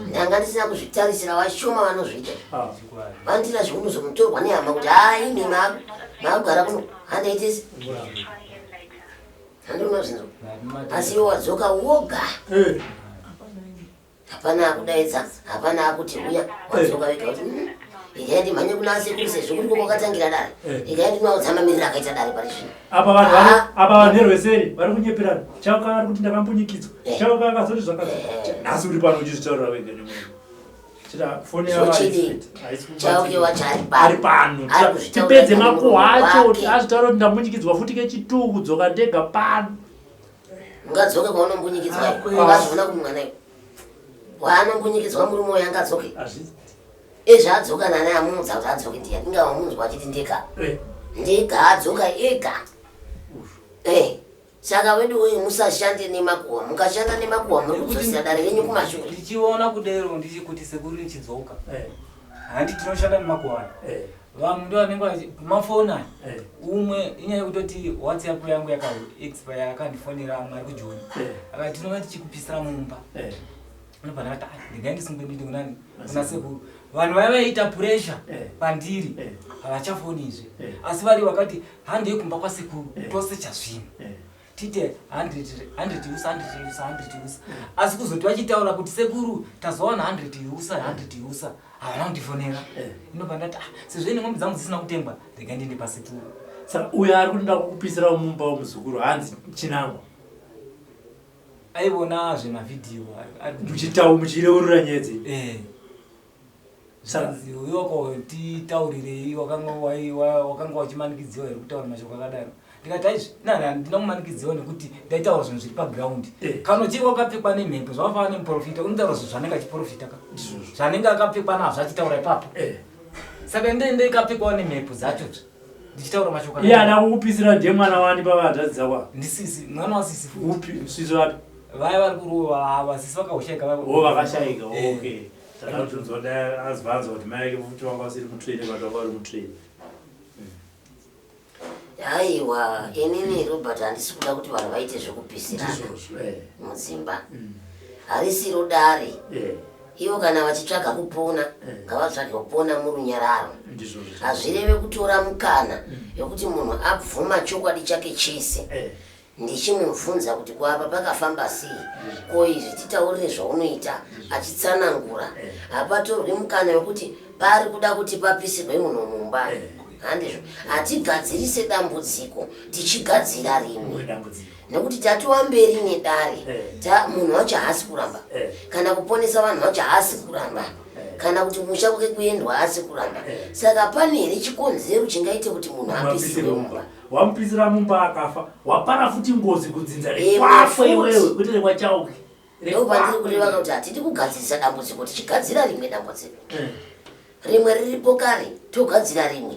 Ndanga ndisina kuzvitarisira vashoma vanozviita. Ah. Chokwadi. Vanotiita zvekunozomutorwa nehama kuti haa imi maakugara kuno handaitesi. Handinozvinzwa. Asi iwe wadzoka woga. Eh. Hapana akudaidza, hapana akuti uya, wadzoka wega kuti "Mm, ikai ndimhanye kuna sekuru sezvo kuri kwakatangira dare. Eh. Ikai ndinoudza mamiriro akaita dare pari zvino. Apa vanhu vari Ah. apa vanhu verweseri vari kunyeperana. Chauka ari kuti ndakambunyikidzwa. Eh. Chauka akazoti zvakati. Nhasi uri pano uchizvitaurira wega nemunhu. Chita foni yavo Zvochidii? haisi kubatsira. Chauke wacho ari Ari pano. pano. Ari kuzvitaurira Tipedze nemuromo makuhwa acho wake. azvitaura kuti ndambunyikidzwa futi kechituu kudzoka ndega pano. Ungadzoke kwaunombunyikidzwa Ah, iwe. kwete. Ungazoona kumwana iwe. Waanombunyikidzwa murume uyu angadzoke. Hazvizi. Ezvi adzoka nani amuudza kuti adzoke ndiyani. Inga wamunzwa achiti ndega. Eh. Ndega adzoka ega. Eh. Saka wedu uyu musashande nemakuhwa. Mukashanda nemakuhwa muri kudzosera dare renyu kumashure. Ndichiona kudero ndichikuti sekuru ndichidzoka. Eh. Handi tinoshanda nemakuhwa. Eh. Vamwe ndo vanenge mafoni aya. Eh. Umwe inyaya yekutoti WhatsApp yangu yaka expire akandifonera amwe ari kujoni. Eh. Akati tinova tichikupisira mumba. Eh. Unobva ndakati "Ah, ndingai ndisungwe ndinde kunani kuna sekuru. Vanhu vaiva vaiita pressure Eh. pandiri Eh. havachafonizve. Eh. Asi vari vakati handei kumba kwasekuru Eh. tosecha zvinhu. Eh. Tite 100 100 usa 100 usa 100 usa. Asi kuzoti vachitaura kuti sekuru tazowana 100 usa 100 usa havana kundifonera. Eh. Inobva ndati ah sezvo ine mombe dzangu dzisina kutengwa regai ndiende pasekuru. Saka uyo ari kuti ndakukupisira mumba wemuzukuru hanzi chinangwa. Aivona zvemavhidhiyo ari Muchitau muchireurura nyaya dzenyu. Eh. Saka- Zvanzi uyo titaurirei wakanga wakanga wachimanikidziwa here kutaura mashoko akadaro. Ndikati aizvi nani handina kumanikidziwa nekuti ndaitaura zvinhu zviri paground. Eh. Kana uchinge wakapfekwa nemhepo zvakafanana nemuprofita unotaura zvinhu zvaanenge achiprofita ka. Ndizvozvo. Zvaanenge akapfekwa nazvo achitaura ipapo. Eh. Saka ndende ikapfekwawo nemhepo dzacho ndichitaura mashoko Iye ada kukupisira ndiye mwana wani pavahadzadzi dzako. Ndisisi mwana wasisi futi. Upi sisi wapi? Vaya vari kurova ava sisi vakashaika Wo vakashaika. Eh. Okay. Saka kutonzwa dai azvanzwa kuti mai ake futi wanga usiri mutrain but wanga uri mutrain. Aiwa, inini Robert handisi kuda kuti vanhu vaite zvekupisirana Ndizvozvo. Eh. mudzimba. Harisiro dare. Eh. Ivo kana vachitsvaga kupona, Eh. ngavatsvage kupona murunyararo. Ndizvozvo. Hazvireve kutora mukana yekuti munhu abvuma chokwadi chake chese. Eh. Ndichimubvunza kuti kwapa pakafamba sei, ko izvi titaurire zvaunoita, achitsanangura. Eh. Hapatorwi mukana wekuti pari kuda kuti papisirwe munhu mumba. Eh. Handizvo. Hatigadzirise dambudziko tichigadzira rimwe. Mumwe dambudziko. Nekuti tatova mberi nedare Eh. munhu wacho haasi kuramba Eh. kana kuponesa vanhu vacho haasi kuramba Eh. kana kuti musha kwake kuendwa haasi kuramba. Eh. Saka pane here chikonzero chingaite kuti munhu apisirwe Wamupisire mumba? mumba. Wamupisira mumba akafa. Wapara futi ngozi kudzinza Eh, rekwako futi. iwewe kwete rekwachauke. Ndopandiri kureva kuti hatidi kugadzirisa dambudziko tichigadzira rimwe dambudziko. Eh. Rimwe riripo kare togadzira rimwe.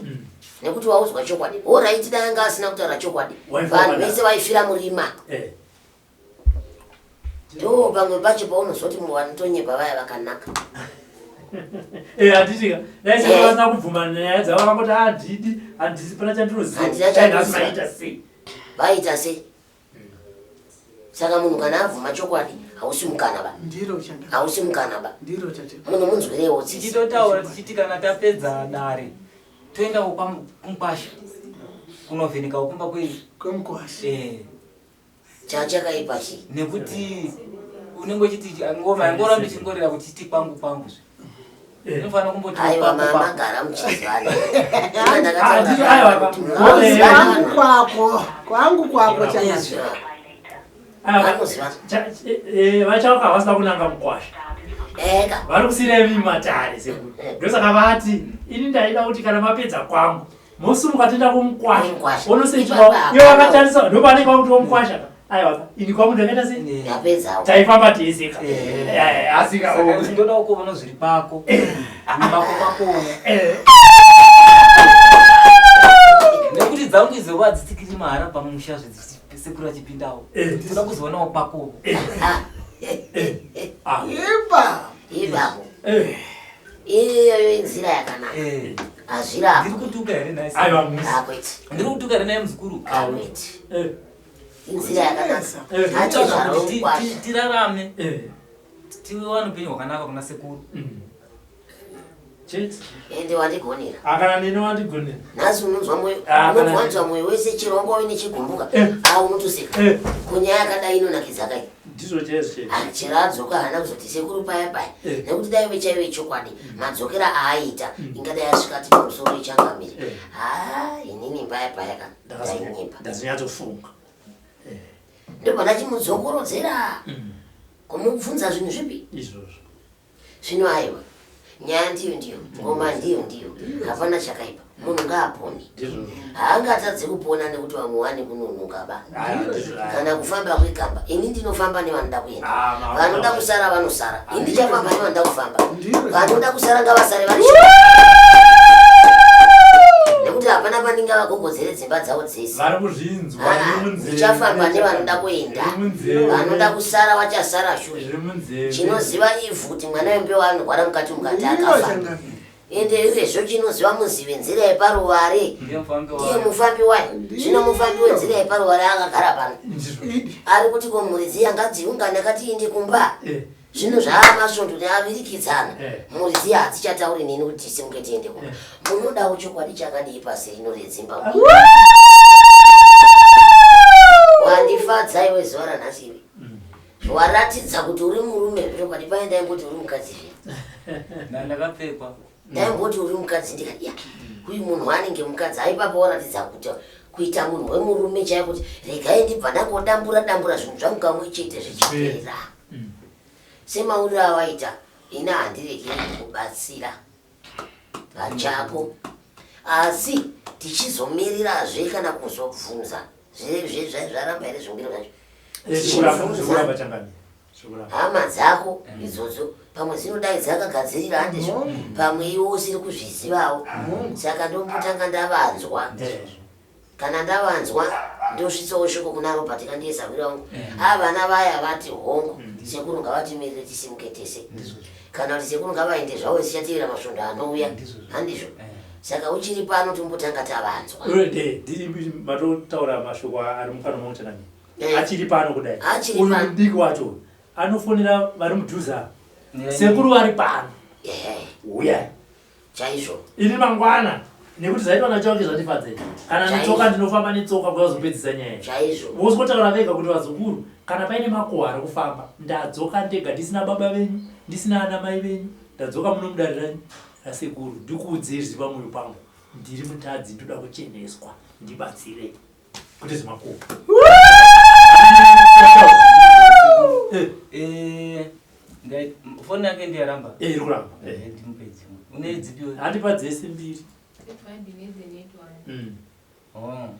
Nekuti waudzwa chokwadi. Horaiti dai anga asina kutaura chokwadi. Waifa Vanhu wakadaro. vese vaifira murima. Eh. Ndo pamwe pacho paunozoti vanotonyepa vaya vakanaka. Eh, handitika. Dai sekuru Eh. vasina kubvuma nyaya dzavo vakangoti handidi, handisi pana chandinoziva. Handina Dai nhasi chandinoziva. maita sei? Vaita sei? Saka munhu kana abvuma chokwadi hausi mukana ba. Ndiro changa. Hausi mukana ba. Ndiro chate. Munhu munzwirewo tsitsi. Tichitotaura tichiti kana tapedza dare toendawo kumukwasha kunovhenekawo kumba kwedu. Kwemukwasha. Eh. Chachakaipa chii? Nekuti unenge uchiti ngoma ingoramba ichingorira kuchiti kwangu kwangu zve. Unofanira kumboti Aiwa, kwako kwako. magara muchizivana. Ah, ndizvo, aiwa, Kwangu kwako, kwangu kwako chaizvo. Vachauka havasina kunanga mukwasha. Vari kusira imi matare sekuru. Ndosaka vati ini ndaida kuti kana mapedza kwangu mosumuka toenda kumukwasha. Onosechwa ivo vakatarisa ndopanenge vakuti womukwasha. Aiwa ini kwangu ndakaita sei? Taifamba tese ka. Asi ka Saka ndoda kuona zviri pako. Mako pako. Nekuti dzangu idzo vadzitsikiri mahara pamusha zvesekuru achipindawo. Toda kuzoonawo pako. Ipa. Ipapo. Iyoyo inzira yakanaka. Hazvirapwi. Ndiri kutuka here nhai? Aiwa, musi. Hakuiti. Ndiri kutuka here nhai muzukuru? Hakuiti. Inzira yakanaka. Hatizvaro mukwasha. Tirarame. Tiwane upenyu hwakanaka kuna sekuru. Chete. Ende wandigonera. Akana neni wandigonera. Nhasi unonzwa moyo, Ah, kana- unonzwa moyo wese chero wanga uine chigumbuka. Ah, unotoseka. Kunyaya yakadai inonakidza kai. Ndizvo chaizvo chaizvo. Ah, chero adzoka haana kuzoti sekuru paya paya. Nekuti dai vechaive chokwadi, madzokera aaita ingadai asvika ati pamusoro ichangamire. Ah, inini paya paya ka. Ndainyepa. Ndazonyatsofunga. Ndobva ndachimudzokorodzera. Kumubvunza zvinhu zvipi? Izvozvo. Zvino aiwa. Nyaya ndiyo ndiyo, ngoma ndiyo ndiyo. Hapana chakaipa. Munhu ngaapone. Ndizvozvo. Haangatadzi kupona nekuti vamwe vane kunonoka ba. Aiwa, ndizvo. Kana kufamba kwegamba. Ini ndinofamba nevanoda kuenda. Ah, ma- Vanoda kusara vanosara. Ini ndichafamba nevanoda kufamba. Vanoda kusara ngavasare vari nekuti hapana pandingavagogodzere dzimba dzavo dzese. Vari kuzvinzwa Ah, zviri munzeve. Ndichafamba nevanoda kuenda. Zviri munzeve. Vanoda kusara vachasara shure. Zviri munzeve. Chinoziva ivhu kuti mwana wembeu anorwara mukati mukati akafa. Ende izvezvo chinoziva muzive nzira yeparuvare. Ndiye mufambi Ndiye wayo. mufambi wayo. Zvino mufambi wenzira yeparuvare akagara pano. Ari kuti ko mhuri dziya ngadziungane akatiinde kumba. Zvino zvaamasvondo neavirikidzana. Mhuri dziya hadzichatauri neni kuti tisimuke tiende kumba. Munodawo chokwadi chakadii pasi rino redzimba. Wandifadza iwe zuva ranhasi iwe. Waratidza kuti uri murume zvechokwadi paye ndaimboti uri mukadzi zve. Ndakapfekwa. Ndaimboti uri mukadzi ndikati ya uyu munhu anenge mukadzi aipapo waratidza kuti kuita munhu wemurume chaiye kuti regai ndibva ndangodambura dambura zvinhu zvangu kamwe chete zvichipera. Semauriro awaita ini handirekeri kukubatsira pachako asi tichizomirirazve kana kuzobvunza zvaramba here zvimbiro zvacho Zvekuramba changamire. Zvekuramba. Hama dzako idzodzo pamwe dzinodai dzakagadzirira handizvo pamwe iwe usiri kuzvizivawo saka ndombotanga ndavanzwa kana ndavanzwa ndosvitsawo shoko kuna Robert kandiye sahwira wangu a vana vaya vati hongu sekuru ngavatimirire tisimuke tese kana kuti sekuru ngavaende zvavo tichateera masvondo anouya handizvo saka uchiri pano tombotanga tavanzwa Ndiri matotaura mashoko ari mukanwa mangu changamire. Achiri pano kudai. Achiri Uyu pano. mudiki wacho anofonera vari mudhuze apa. Sekuru vari pano. Uyai. Chaizvo. Ini mangwana nekuti zvaitwa naChauke zvandifadzei. Kana Chaizvo. netsoka ndinofamba netsoka kuya kuzopedzisa nyaya. Chaizvo. Vosikotaura vega kuti vazukuru kana paine makuhwa ari kufamba ndadzoka ndega ndisina baba venyu ndisina ana mai venyu ndadzoka muno mudare renyu rasekuru ndikuudzei zviri pamwoyo pangu ndiri mutadzi ndoda kucheneswa ndibatsirei kwete zvemakuhwa. Foni yake ndiyaramba. Iri kuramba. Ndimupe dzimwe. Une dzipi? Handipa dzese mbiri.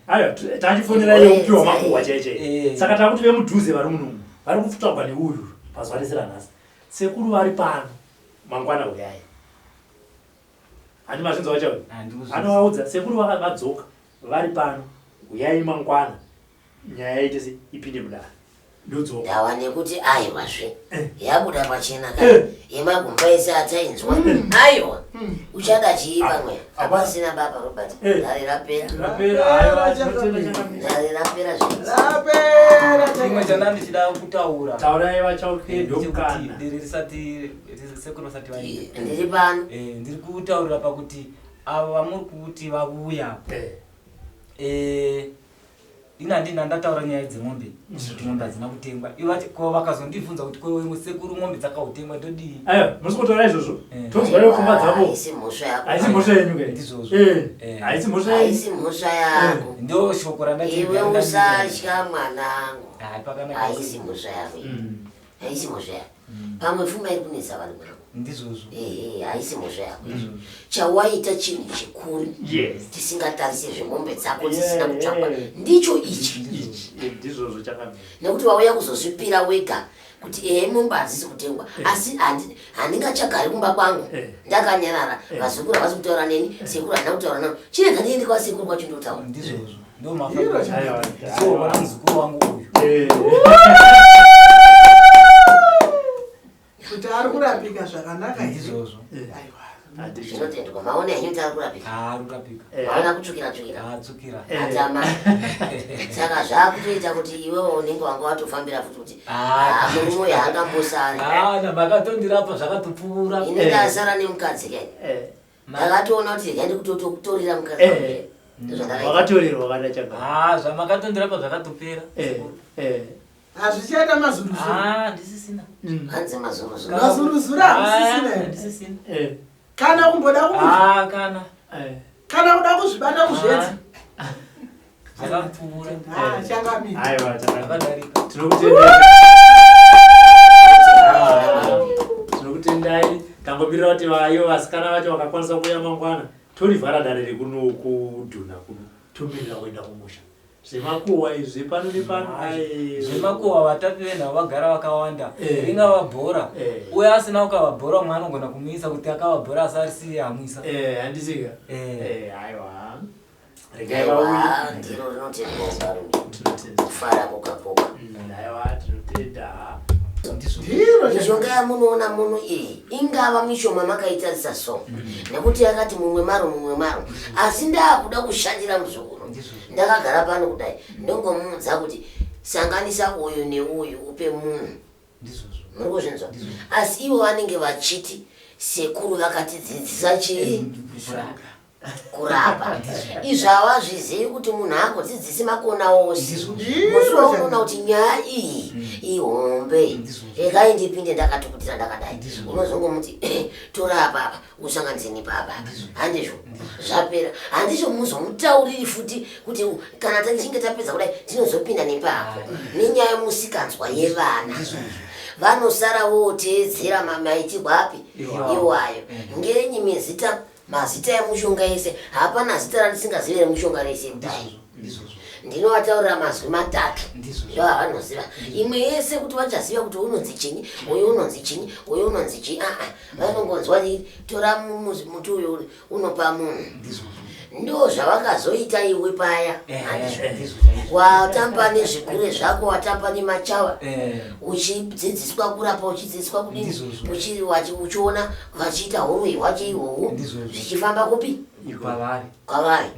Aiwa tachifonera iye kupiwa makuhwa chai chai. Saka takuti vemudhuze vari munomu vari kutsvagwa neuyu pazuva rese ranhasi. Sekuru vari pano mangwana uyai. Handi mazvinzwa vacho? Anovaudza sekuru vadzoka vari pano uyai mangwana nyaya ite se ipinde mudare. Ndodzoka. Ndava nekuti aiwazve yabuda pachena ka yemagumba ese atainzwa aiwa uchada chii pamwe hapasina baba Robert dare rapera Rapera, aiwa, tinotenda changamire. dare rapera zve Rapera Chimwe chandanga ndichida kutaura. Taurai vaChauke Ndechekuti ndomukana. dare risati sekuru vasati vaenda. Ndiri pano. Ndiri kutaurira pakuti avo vamuri kuti vavuya. Ini handina ndataura nyaya dzemombe kuti mombe hadzina kutengwa. Ivo vati ko vakazondibvunza kuti ko sekuru mombe dzakautengwa ndodii? Ayo, musi kutaura izvozvo. Eh. Tonzwa iyo pfungwa dzavo. Haisi mhosva yako. Haisi mhosva yenyu ke. Ndizvozvo. Eh. Eh. Haisi mhosva yenyu. Haisi mhosva yako. Eh. Ndo shoko randati. Iwe usatya mwanangu. Hayi pakanaka. Haisi mhosva yako. Haisi mhosva yako. Pamwe pfuma iri kunetsa vanhu mwanangu. Ndizvozvo. Ehe, haisi mhosva yako. Chawaita chinhu chikuru. Yes. Tisingatarise zvemombe dzako dzisina kutsvakwa. Ndicho ichi. Ichi. Ndizvozvo chakamira. Nekuti wauya kuzozvipira wega kuti ehe mombe hadzisi kutengwa asi handingachagari kumba kwangu ndakanyarara. Vazukuru havasi kutaura neni, sekuru handina kutaura navo. Chirega ndiende kwasekuru kwacho ndotaura. Ndizvozvo. Ndo mafambiro. So wana muzukuru wangu uyu. Kuti ari kurapika zvakanaka here? Ndizvozvo. Aiwa. Zvinotendwa. Maona henyu kuti ari kurapika. Ari kurapika. Maona kutsvukira tsvukira. Atsvukira. Atama. Saka zvakutoita kuti iwewe unenge wanga watofambira futi kuti murume uyu haangambosari. Ah, makatondirapa zvakatopfuura. Ini ndasara nemukadzi kani. Ndakatoona kuti regai ndikutotorera mukadzi wangu. Ndozvandakaita. Wakatorerwa kana changa. Ah, zvamakatondirapa zvakatopera. Hazvichaita mazuruzuru. Ah, ndisisina. Hanzi mazuruzuru. Mazuruzuru hakusisina here? Ndisisina. Kana kumboda ku Ah, kana. Kana kuda kuzvibata kuzvedza. Zvakapfuura. Ah, changamira. Aiwa, zvakadarika. Tinokutendai. Tinokutendai. Tangomirira kuti vayo vasikana vacho vakakwanisa kuuya mangwana. Torivhara dare rekuno kudhuna kuno. Tomirira kuenda kumusha. Zvemakuhwa izvi pano nepano. Zvemakuhwa vatapi venhau vagara vakawanda. Eh. Ringava bhora. Eh. Uye asina kukava bhora umwe anogona kumuisa kuti akava bhora asi arisiye amwisa. Eh, handisika. Eh. Eh, aiwa. Regai Aiwa, vauye. ndiro rinotendwa varume. Tinotenda. Kufara koga koga. Aiwa, tinotenda. Mishonga yamunoona muno iyi ingava mishoma makaitarisa so nekuti yakati mumwe maro mumwe maro, asi ndaakuda kushandira muzukuru. Ndakagara pano kudai ndongomuudza kuti sanganisa uyu neuyu upe munhu. Muri kuzvinzwa? Asi ivo vanenge vachiti sekuru vakatidzidzisa chii? Kurapa. Izvi havazvizivi kuti munhu haangodzidzisi makona ose. Musi waunoona kuti nyaya iyi ihombe, regai ndipinde ndakatukutira ndakadai, unozongomuti tora apa apa usanganise nepapa apa, handizvo zvapera. Handizvo muzomutauriri futi kuti kana tichinge tapedza kudai tinozopinda nepapo nenyaya yemusikanzwa yevana. Vanosara voteedzera maitirwo api iwayo. Ngenyi mizita mazita emushonga ese hapana zita randisingazivi remushonga rese kudai. Ndinovataurira mazwi matatu ndovavanoziva. Imwe yese kuti vachaziva kuti unonzi chinyi, uyu unonzi chinyi, uyu unonzi chii. Aa, vanongonzwa tora muti uyu unopa munhu. Ndo zvavakazoita iwe paya. Watamba nezvigure zvako, watamba nemachawa, uchidzidziswa kurapa, uchidzidziswa kudini, uchiona vachiita huroyi hwacho ihwohwo zvichifamba kupi? Kwavari. Kwavari.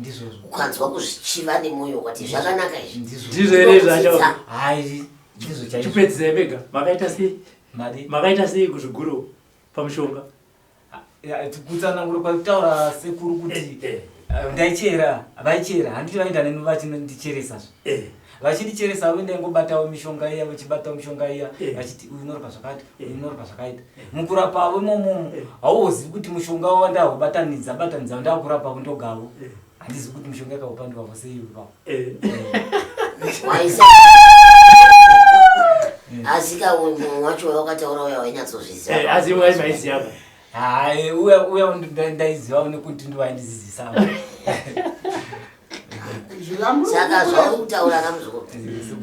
Ukanzwa kuzvichiva nemwoyo ukati zvakanaka izvi. Ndizvo here zvacho? Hai, ndizvo chaizvo. Chipedzisai mega. Makaita sei? Mari. Makaita sei kuzviguro pamushonga? Kutsanangura kwakutaura sekuru kuti ndaichera, vaichera, handiti vaenda neni vachindicheresa. Vachindicheresa vo ndaingobatawo mishonga iya, vachibatawo mishonga iya, vachiti uyu unorapa zvakati, uyu unorapa zvakaita. Mukurapavo imomo hauzivi kuti mushonga wandaubatanidza batanidza ndakurapavo ndogavo. Handizivi kuti mishonga yakaupandiwavo sei ipapo. Waisa asi ka munhu wacho wakataura uya wainyatsozviziva. Asi waiziva. Hai, uya uya ndaiziva nekuti ndiwaindidzidzisa. Saka zvauri kutaura kamuzukuru,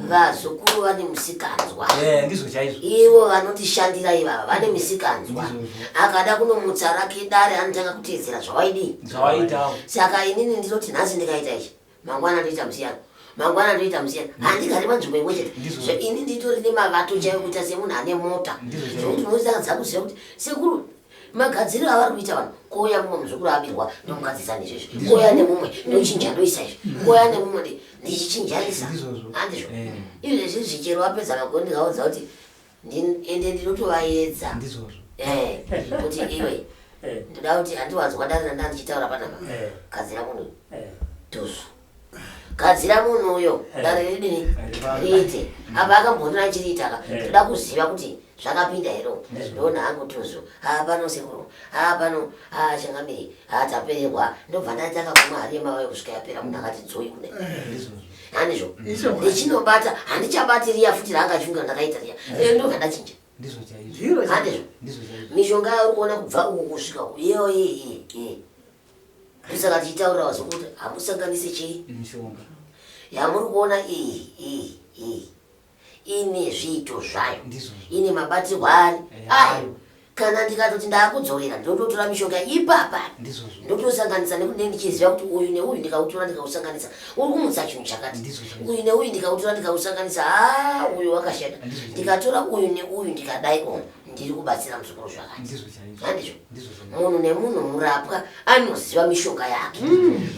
vazukuru vane musikanzwa. Ndizvo chaizvo. Ivo vanotishandira ivava vane misikanzwa. Akada kunomutsa rake dare anotanga kuteedzera zvawaidii. Zvawaitawo. Saka inini ndinoti nhasi ndikaita ichi, mangwana ndoita musiyano, mangwana ndoita musiyano. Handigari panzvimbo imwe chete. Ini nditori nemavato chaiwo kuita semunhu ane mota. Zvekuti unotadza kuziva kuti sekuru magadziriro avari kuita vanhu, kouya mumwe muzukuru abirwa ndomugadzirisa nezvezvi, kouya nemumwe ndochinja ndoisa izvi, kouya nemumwe ndichichinjanisa. Handizvo izvezvi zvichero wapedza makore ndikaudza kuti ende ndinotovaedza kuti iwe ndoda kuti handiwanzwa dare randa ndichitaura panapa, gadzira munhu tuzu. Gadzira munhu uyo dare ridini riite. Apa akambonira achiriita ka. Toda kuziva kuti zvakapinda here umu. Ndoona hangu tuzu. Haa pano sekuru. Haa pano. Haa changamire. Haa tapererwa. Ndobva ndatanga kumwa hari yemavayo kusvika yapera munhu akati dzoi kudai. Handizvo. Ndichinobata handichabati riya futi raanga achifunga ndakaita riya. Ndobva ndachinja. Ndizvo chaizvo. Handizvo. Mishonga yauri kuona kubva uku kusvika uku. Iyo iyi iyi. Ndosaka tichitaurira vazukuru kuti hamusanganise chii? Mishonga. Yamuri kuona iyi iyi iyi ine zviito zvayo. Ndizvo. Ine mabatirwo ari ayo. Kana ndikatoti ndakudzorera ndototora mishonga ipapa. Ndizvozvo. Ndotosanganisa nekuti ndinenge ndichiziva kuti uyu neuyu ndikautora ndikausanganisa uri kumutsa chinhu chakati. Ndizvozvo. Uyu neuyu ndikautora ndikausanganisa haa uyu wakashata. Ndizvozvo. Ndikatora uyu neuyu ndikadai oh ndiri kubatsira muzukuru zvakati. Ndizvo chaizvo. Handizvo. Ndizvo chaizvo. Munhu nemunhu murapwa anoziva mishonga yake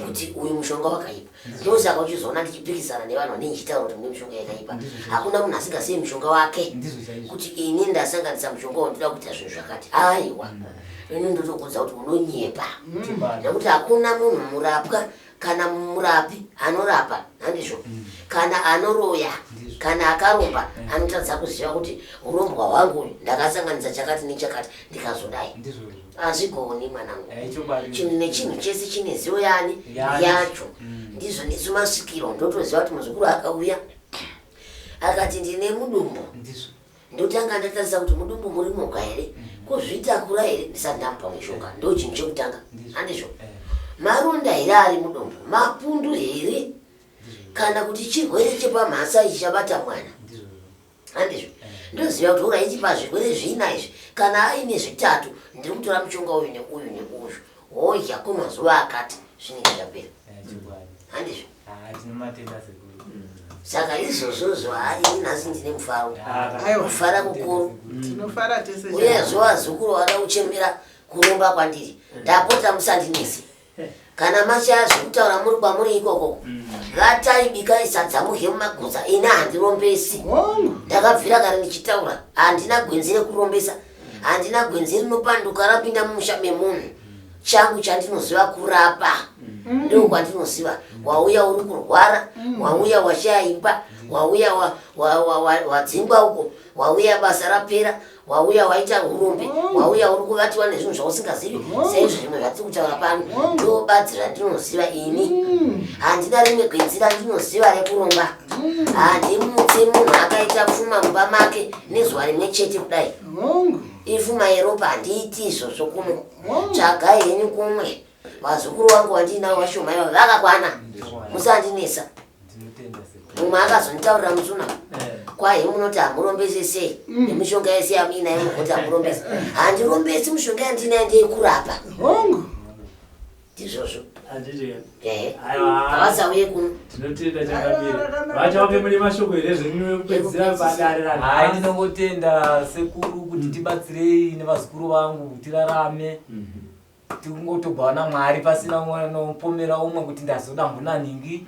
kuti uyu mushonga wakaipa. Ndosaka uchizoona ndichipikisana nevanhu vanenge ndichitaura kuti mune mishonga yakaipa. Hakuna munhu asingazivi mushonga wake. Ndizvo chaizvo. Kuti ini ndasanganisa mushonga wandoda kuita zvinhu zvakati. Aiwa. Ini ndotokuudza kuti unonyepa. Chokwadi. Nekuti hakuna munhu murapwa kana murapi anorapa handizvo kana anoroya kana akaromba anotadza kuziva kuti urombwa hwangu uyu ndakasanganisa chakati nechakati ndikazodai. Hazvigoni mwanangu. Chinhu nechinhu chese chine zivo yani yacho. Ndizvo nesu masvikiro ndotoziva kuti muzukuru akauya akati ndine mudumbu. Ndotanga ndatarisa kuti mudumbu muri moga here, kuzvitakura here ndisati ndamupa mushonga. Ndo chinhu chekutanga. Handizvo. Maronda here ari mudumbu, mapundu here, kana kuti chirwere chepamhasa ichi chabata mwana. Handizvo. Ndoziva kuti ora ichi pazvirwere zvina izvi, kana aine zvitatu ndiri kutora mushonga uyu neuyu neuyu, wodya kwemazuva akati zvinenge zvapera. Handizvo. Saka izvozvozvo hai nhasi ndine mufaro. Kufara kukuru. Tinofara tese. Uye zvovazukuru vada kuchemera kuromba kwandiri. Ndapota musandinetse. Kana mashaya zvekutaura muri kwamuri ikoko. Vatai bikai sadza mudye mumagudza. Ini handirombesi. Ndakabvira kare ndichitaura. Handina gwenzi rekurombesa. Handina gwenzi rinopanduka rapinda mumusha memunhu. Changu chandinoziva kurapa. Ndiko kwandinoziva. Wauya uri kurwara, wauya washaya imba, wauya wadzingwa uko, wauya basa rapera, wauya waita urombe, wauya uri kuvatiwa nezvinhu zvausingazivi, seizvo zvimwe zvatiri kutaura pano. Ndo badzi randinoziva ini. Handina rimwe gwenzi randinoziva rekuromba. Handimutsi munhu akaita pfuma mumba make nezuva rimwe chete kudai. Ifuma yeropa handiiti izvozvo kuno. Tsvagai henyu kumwe. Vazukuru vangu vandinawo vashoma ivavo vakakwana. Musandinetsa. Mumwe akazonditaurira musuna. Kwahi munoti hamurombesi sei? Nemishonga yese yamuinayo munoti hamurombesi. Handirombesi, mishonga yandinayo ndeyekurapa. Ndizvozvo. Handiti. Ehe. Aiwa. Havasauye kuno. Tinotenda changamire. Vacha mune mashoko here zvenyu ekupedzisira padare ranhasi? Hai, ndinongotenda sekuru kuti tibatsirei nevazukuru vangu tirarame. Tingotogwa naMwari pasina umwe anopomera umwe kuti ndazoda mbuna nhingi.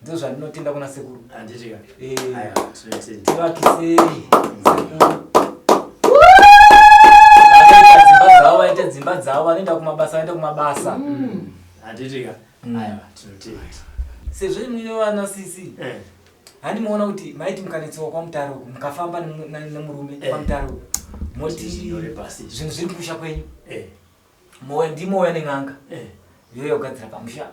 Ndizvo zvandinotenda kuna sekuru. Handiti ka. Eh. Aiwa, tinotenda. Tivakisei sekuru. Vanoita dzimba dzavo, vaite dzimba dzavo, vanoenda kumabasa, vaende kumabasa. Handiti ka. Aiwa, tinotenda. Sezvo imwi vana sisi, handimuona kuti maiti mukanetsewa kwaMutare uku, mukafamba nemurume kwaMutare uku, moti zvinhu zviri kumusha kwenyu. Mouya, ndimouya nen'anga. Youya kugadzira pamusha.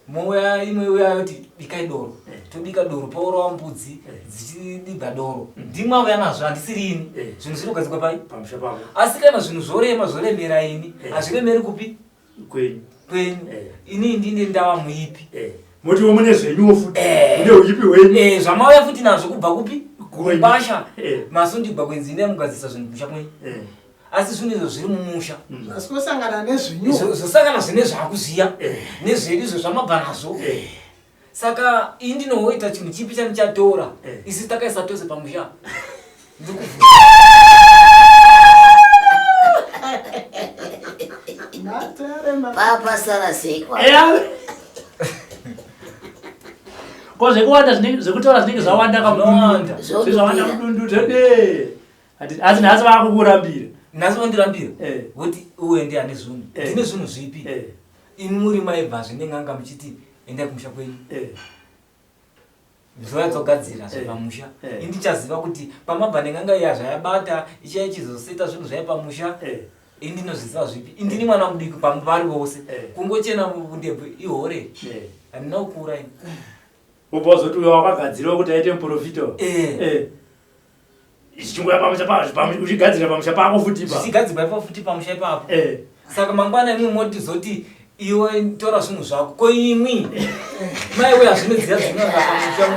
Mouya imwe uya yoti bikai doro. Tobika doro, paurawa mbudzi dzichidibha doro. Ndimwauya nazvo, handisiri ini. Zvinhu zviri kugadzirwa pai? Pamusha pako. Asi kana zvinhu zvorema, zvoremera ini. Hazviremeri kupi? Kwenyu. Kwenyu. Ini ndine ndava muipi. Motiwo mune zvenyuwo futi. Mune uipi hwenyu. Zvamauya futi nazvo kubva kupi? Kwenyu. Kukwasha. Masundigwa kwenzi ine mugadzirisa zvinhu kumusha kwenyu. Asi zvinhu izvo zviri mumusha. Asi kosangana nezvenyu. Zvosangana zvine zvakuziya. Nezvedu izvo zvamabva nazvo. Saka ini ndinoita chinhu chipi chandichatora. Isu takaisa tose pamusha. Ndikuvhura. Papa sara sei kwa? Ko zvekuwanda zvinenge zvekutaura zvinenge zvawanda Zvawanda. kamudundu. Zvawanda mudundu zvede. Asi nhasi vakukurambira. Nhasi vandirambira. Voti uwe ndiye ane zvinhu. Ndine zvinhu zvipi? Imi muri maibva zvine n'anga muchiti Endai kumusha kwenyu. Zuva dzogadzira zvepamusha. Indichaziva kuti pamabva nen'anga iya zvayabata ichaya ichizoseta zvinhu zvayo pamusha. Ini ndinozviziva zvipi? Indini mwana mudiki pavari vose. Kungochena ndebvu ihore. Handina kukura ini. Wobva wazoti uyo wakagadzirwa kuti aite muprofita. Zvichingouya pamusha pa uchigadzira pamusha pako futi ipa. Zvichigadzirwa ipapo futi pamusha ipapo. Saka mangwana imwi motizoti iwe tora zvinhu zvako. Ko imwi? Mai uya zvino dziya dzinonga pamusha.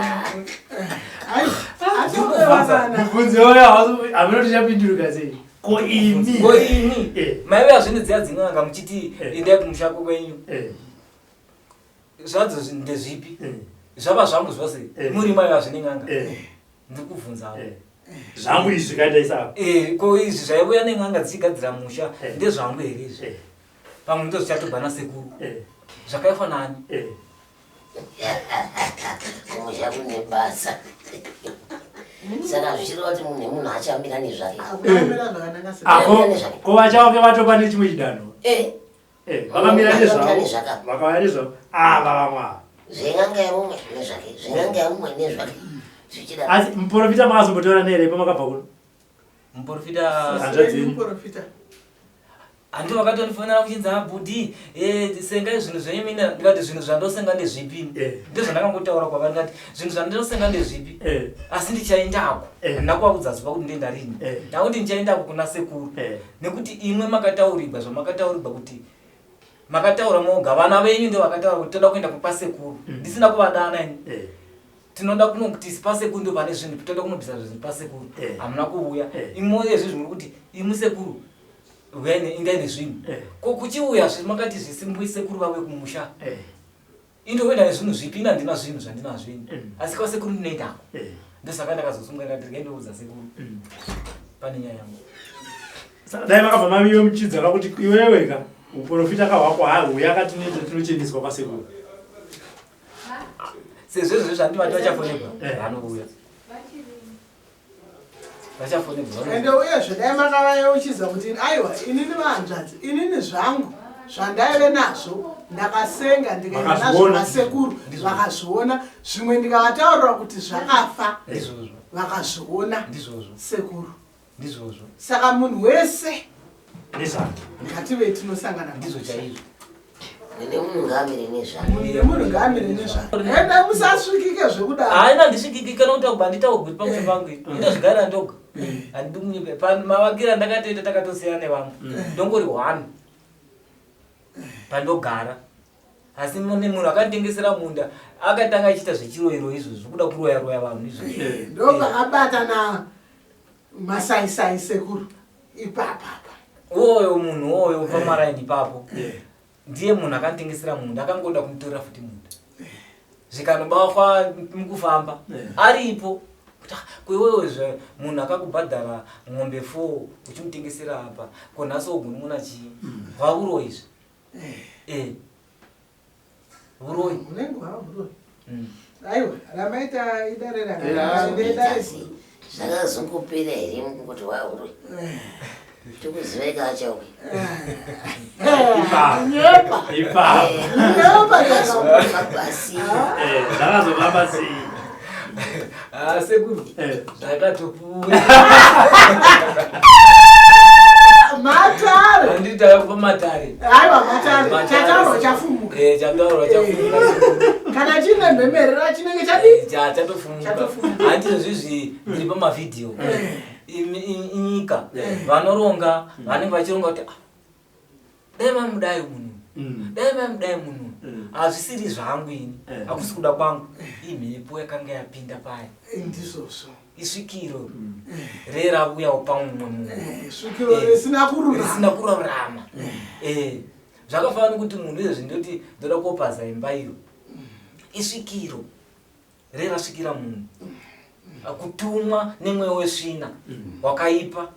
Mubvunzo uyo hameno tichapinduruka sei. Ko imi? Ko imi? Mai uya zvino dziya dzinonga muchiti endai kumusha kwenyu. Zvadzo ndezvipi? Zvava zvangu zvose. Muri mai vazvine n'anga. Ndiri kubvunzawo. Zvangu izvi zvikaita isapa. Ko izvi zvaiuya nen'anga dzichigadzira musha ndezvangu here izvi? Pamwe ndozvichatobva nasekuru. Zvakaitwa nani? Kumusha kune basa. Saka zvichireva kuti munhu nemunhu achamira nezvake. Ko vachauke vatopa nechimwe chidanho. Vakamira nezvavo. Vakauya nezvavo. Ava vamwe ava. Zven'anga yemumwe nezvake. Zven'anga yemumwe nezvake. Zvichida. Asi muprofita makazombotaura naye here pamakabva kuno? Muprofita hanzvadzi yenyu. Muprofita. Handi vakatondifonera kuchinzi abhudhi eh, sengai zvinhu zvenyu mina ndikati zvinhu zvandosenga ndezvipi Eh. ndozvandakangotaura kwavari ndikati zvinhu zvandinosenga ndezvipi Eh. asi ndichaendako Eh. handina kuvaudza zuva kuti ndoenda rini Eh. ndakuti ndichaendako kuna sekuru Eh. nekuti imwe makataurigwa zvamakataurigwa kuti makataura moga vana venyu ndo vakataura kuti toda kuenda kwasekuru ndisina kuvadana ini Eh. tinoda kunokuti pasekuru ndo pane zvinhu toda kunobvisa zvinhu pasekuru Eh. hamuna kuuya Eh. imwe yezvi zvimuri kuti imwi sekuru uyai indai nezvinhu Eh. ko kuchiuya zve makati zvisimbui sekuru vauye kumusha Eh. indokuenda nezvinhu zvipi ini handina zvinhu zvandinazvo ini Mm. asi kwasekuru ndinoendako Eh. ndosaka ndakazosunga ndikati regai ndoudza sekuru pane nyaya yangu. Saka dai makabva mamiwe muchidza kakuti iwewe ka uprofita ka hwako huya katinoita tinocheneswa kwasekuru. Sezvo izvozvo zvandivati vachafonegwa Eh. vanouya. Vachafonegwa vanouya. Ende uyezve dai makavayeuchidza kuti aiwa inini vahanzvadzi inini zvangu zvandaive nazvo ndakasenga ndikaenda nazvo Vakazviona. kwasekuru vakazviona zvimwe ndikavataurira kuti zvakafa Ndizvozvo. vakazviona Ndizvozvo. sekuru. Ndizvozvo. Saka munhu wese Nezvake. ngative tinosangana Ndizvo chaizvo. Nene munhu ngaamire nezvake. Munhu nemunhu ngaamire nezvake. Ende musasvikike zvekudaro. Haina handisvikiki kana kuti handitaurwi kuti pamusha pangu ini. Ndozvigarira ndoga. Handidi kunyepa. Pamavakiro andakatoita takatosiyana nevamwe. Ndongori one. Pandogara. Asi munhu akanditengesera munda akatanga achiita zvechiroiro izvozvo zvekuda kuroya roya vanhu izvozvo. Ndopakabata na masaisai sekuru ipapapa. Uwoyo munhu uwoyo pamaraini ipapo. Ndiye munhu akanditengesera munda akangoda kumutorera futi munda. Zvikanobawa mukufamba aripo. Kuti, ah, ko iwewe zve munhu akakubhadhara mombe 4 uchimutengesera apa ko nhasi wogunun'una chii? Hwauroi izvi. Uroi. Unenge hwauroi. Mm. Aiwa, ramaita idare rakanaka. Idare Zvakazongopera here mukungoti hwauroi? Tikuziva ikachauke. Ipapo. Nyepa. Ipapo. Nyepa Zvakazofamba sei? Zvakazofamba sei? Ah, sekuru. Zvakatopfuura. Matare. Handiti takakupa matare. Aiwa matare. Chataurwa chafumuka. Chataurwa chafumuka. Kana chine mhemerera chinenge chadii? Chatofumuka. Chatofumuka. Handiti izvizvi ndiri pamavhidhiyo. Inyika vanoronga vanenge vachironga kuti dai mamudai munhu. Dai mamudai munhu. Hazvisiri zvangu ini. Hakusi kuda kwangu. Imhepo yakanga yapinda paya. Ndizvozvo. Isvikiro rerauyawo pamumwe munhu. Svikiro risina kururama. Risina kururama. Zvakafanana nekuti munhu izvezvi ndoti ndoda kopaza imba iyo. Isvikiro rerasvikira munhu. Kutumwa nemweya wesvina wakaipa.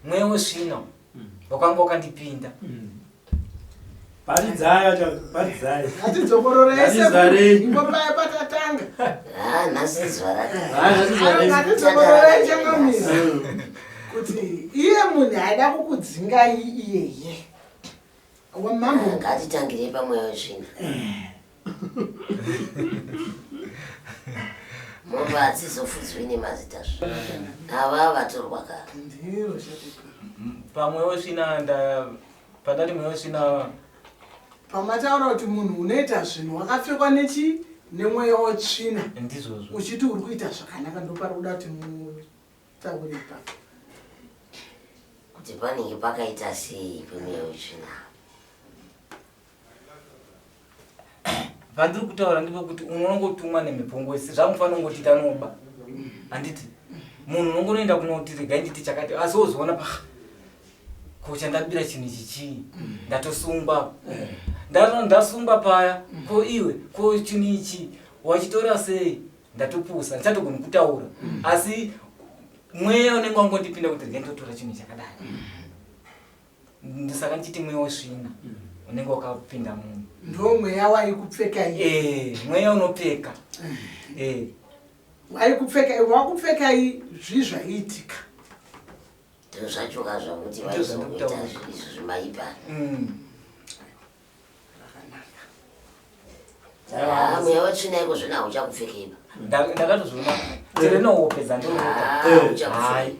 Mweya wesvina wakanga wakandipinda. Paridzai, paridzai. Ngatidzokororei Ngatizarei. sekuru. Imbo paya patatanga. Ah, nhasi zuva rake. Ah, nhasi zuva rake. Ngatidzokororei changamire. Kuti iye munhu aida kukudzingai iyeye. Wamambo. Ngatitangirei pamweya wesvina. Mombe hadzizofudzwi nemazita zve. Ava vatorwa ka. Ndiro chete. Pamwe wesvina nda pandati mweya wesvina Pamataura kuti munhu unoita zvinhu wakapfekwa nechi nemweya wetsvina. Ndizvozvo. Uchiti uri kuita zvakanaka ndopari kuda kuti mutaure ipapo. Kuti panenge pakaita sei pemweya wetsvina. Pandiri kutaura ndipo kuti unongotumwa nemhepo ngozi zvamufanira kungoti tanoba. Handiti munhu unongonoenda kunoti regai nditi chakati asi wozoona pa ko chandabira chinhu ichi chii ndatosungwa ndasungwa paya ko iwe ko chinhu ichi wachitora sei ndatopusa ndichatogoni kutaura asi mweya unenge wangondipinda kuti regai ndotora chinhu chakadai ndosaka ndichiti mweya wesvina unenge wakapinda munhu ndo mweya waikupfeka eh, mweya unopfeka eh. Waikupfeka wakupfekai zvii zvaiitika Ndozvacho ka zvakuti vaizoita izvo zvimaipa. Ah, mweya wetsvina iko zvino hauchakupfekei ba. Ndakatozviona tiri nehope dzandorota. Ah, Hai.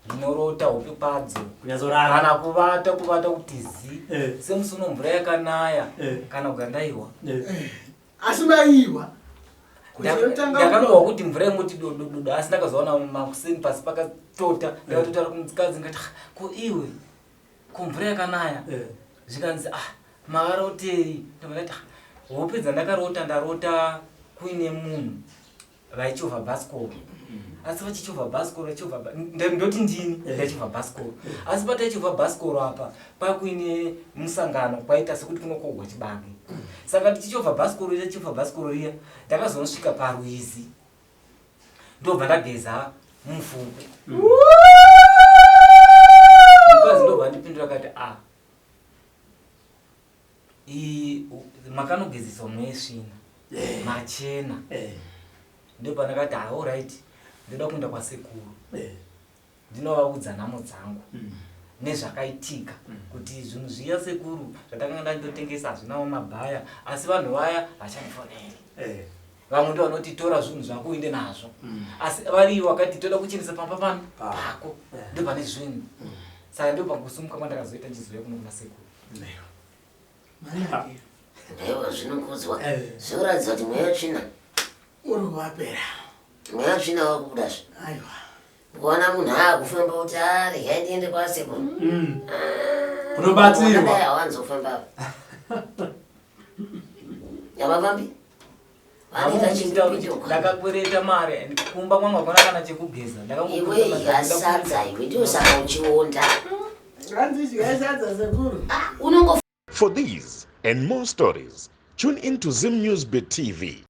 Ndinorota hope kwadzo. Kunyatsorara. Kana kuvata kuvata kuti zi. Eh. Semusi uno mvura yakanaya eh. kana kugara ndaiwa. Eh. Asi maiwa. Ndakangohwa kuti mvura ingoti dodododo asi ndakazoona makuseni pasi pakatota ndakatotaura kumukadzi ndikati ah, ko iwe ko mvura yakanaya eh. zvikanzi ah makarotei ndakati ah, hope dzandakarota ndarota kuine munhu vaichovha bhasikoro asi vachichovha bhasikoro vachichovha ndoti ndini eh. ndaichovha bhasikoro asi pataichovha bhasikoro apa pakuine musangano kwaita sekuti kunokohwa chibage saka tichichovha bhasikoro riya tichichovha bhasikoro riya ndakazonosvika parwizi ndobva ndageza mufuku mukadzi ndobva ndipindura akati a ah, makanogezeswa mwesvina eh. machena eh. ndopandakati aorit ndoda kuenda kwasekuru eh. ndinovaudza nhamo dzangu mm. nezvakaitika mm. kuti zvinhu zviya sekuru zvatakanga ndandotengesa hazvinawo mabhaya asi vanhu vaya vachandifoneri eh. vamwe ndo vanoti tora zvinhu zvako uinde nazvo mm. asi vari wakati toda kuchenesa pamba pano pako eh. ndo pane zvinhu saka ndo pakusumuka kwandakazoita ndichizouya kuno kuna sekuru Aiwa zvinokudzwa eh. zvinoratidza kuti mweya wetsvina uri wapera mweya wetsvina wakubuda zve aiwa kuona munhu akufamba kuti ah, regai ndiende kwasekuru mm. ah, unobatsirwa hawanzofamba havafambi ndakakwereta mari kumba kwangu hakuna kana chekugeza iwe idya sadza iwe ndiyo saka uchionda hanzi idyai sadza sekuru ah, unongo For these and more stories, tune in to Zim News Bit TV.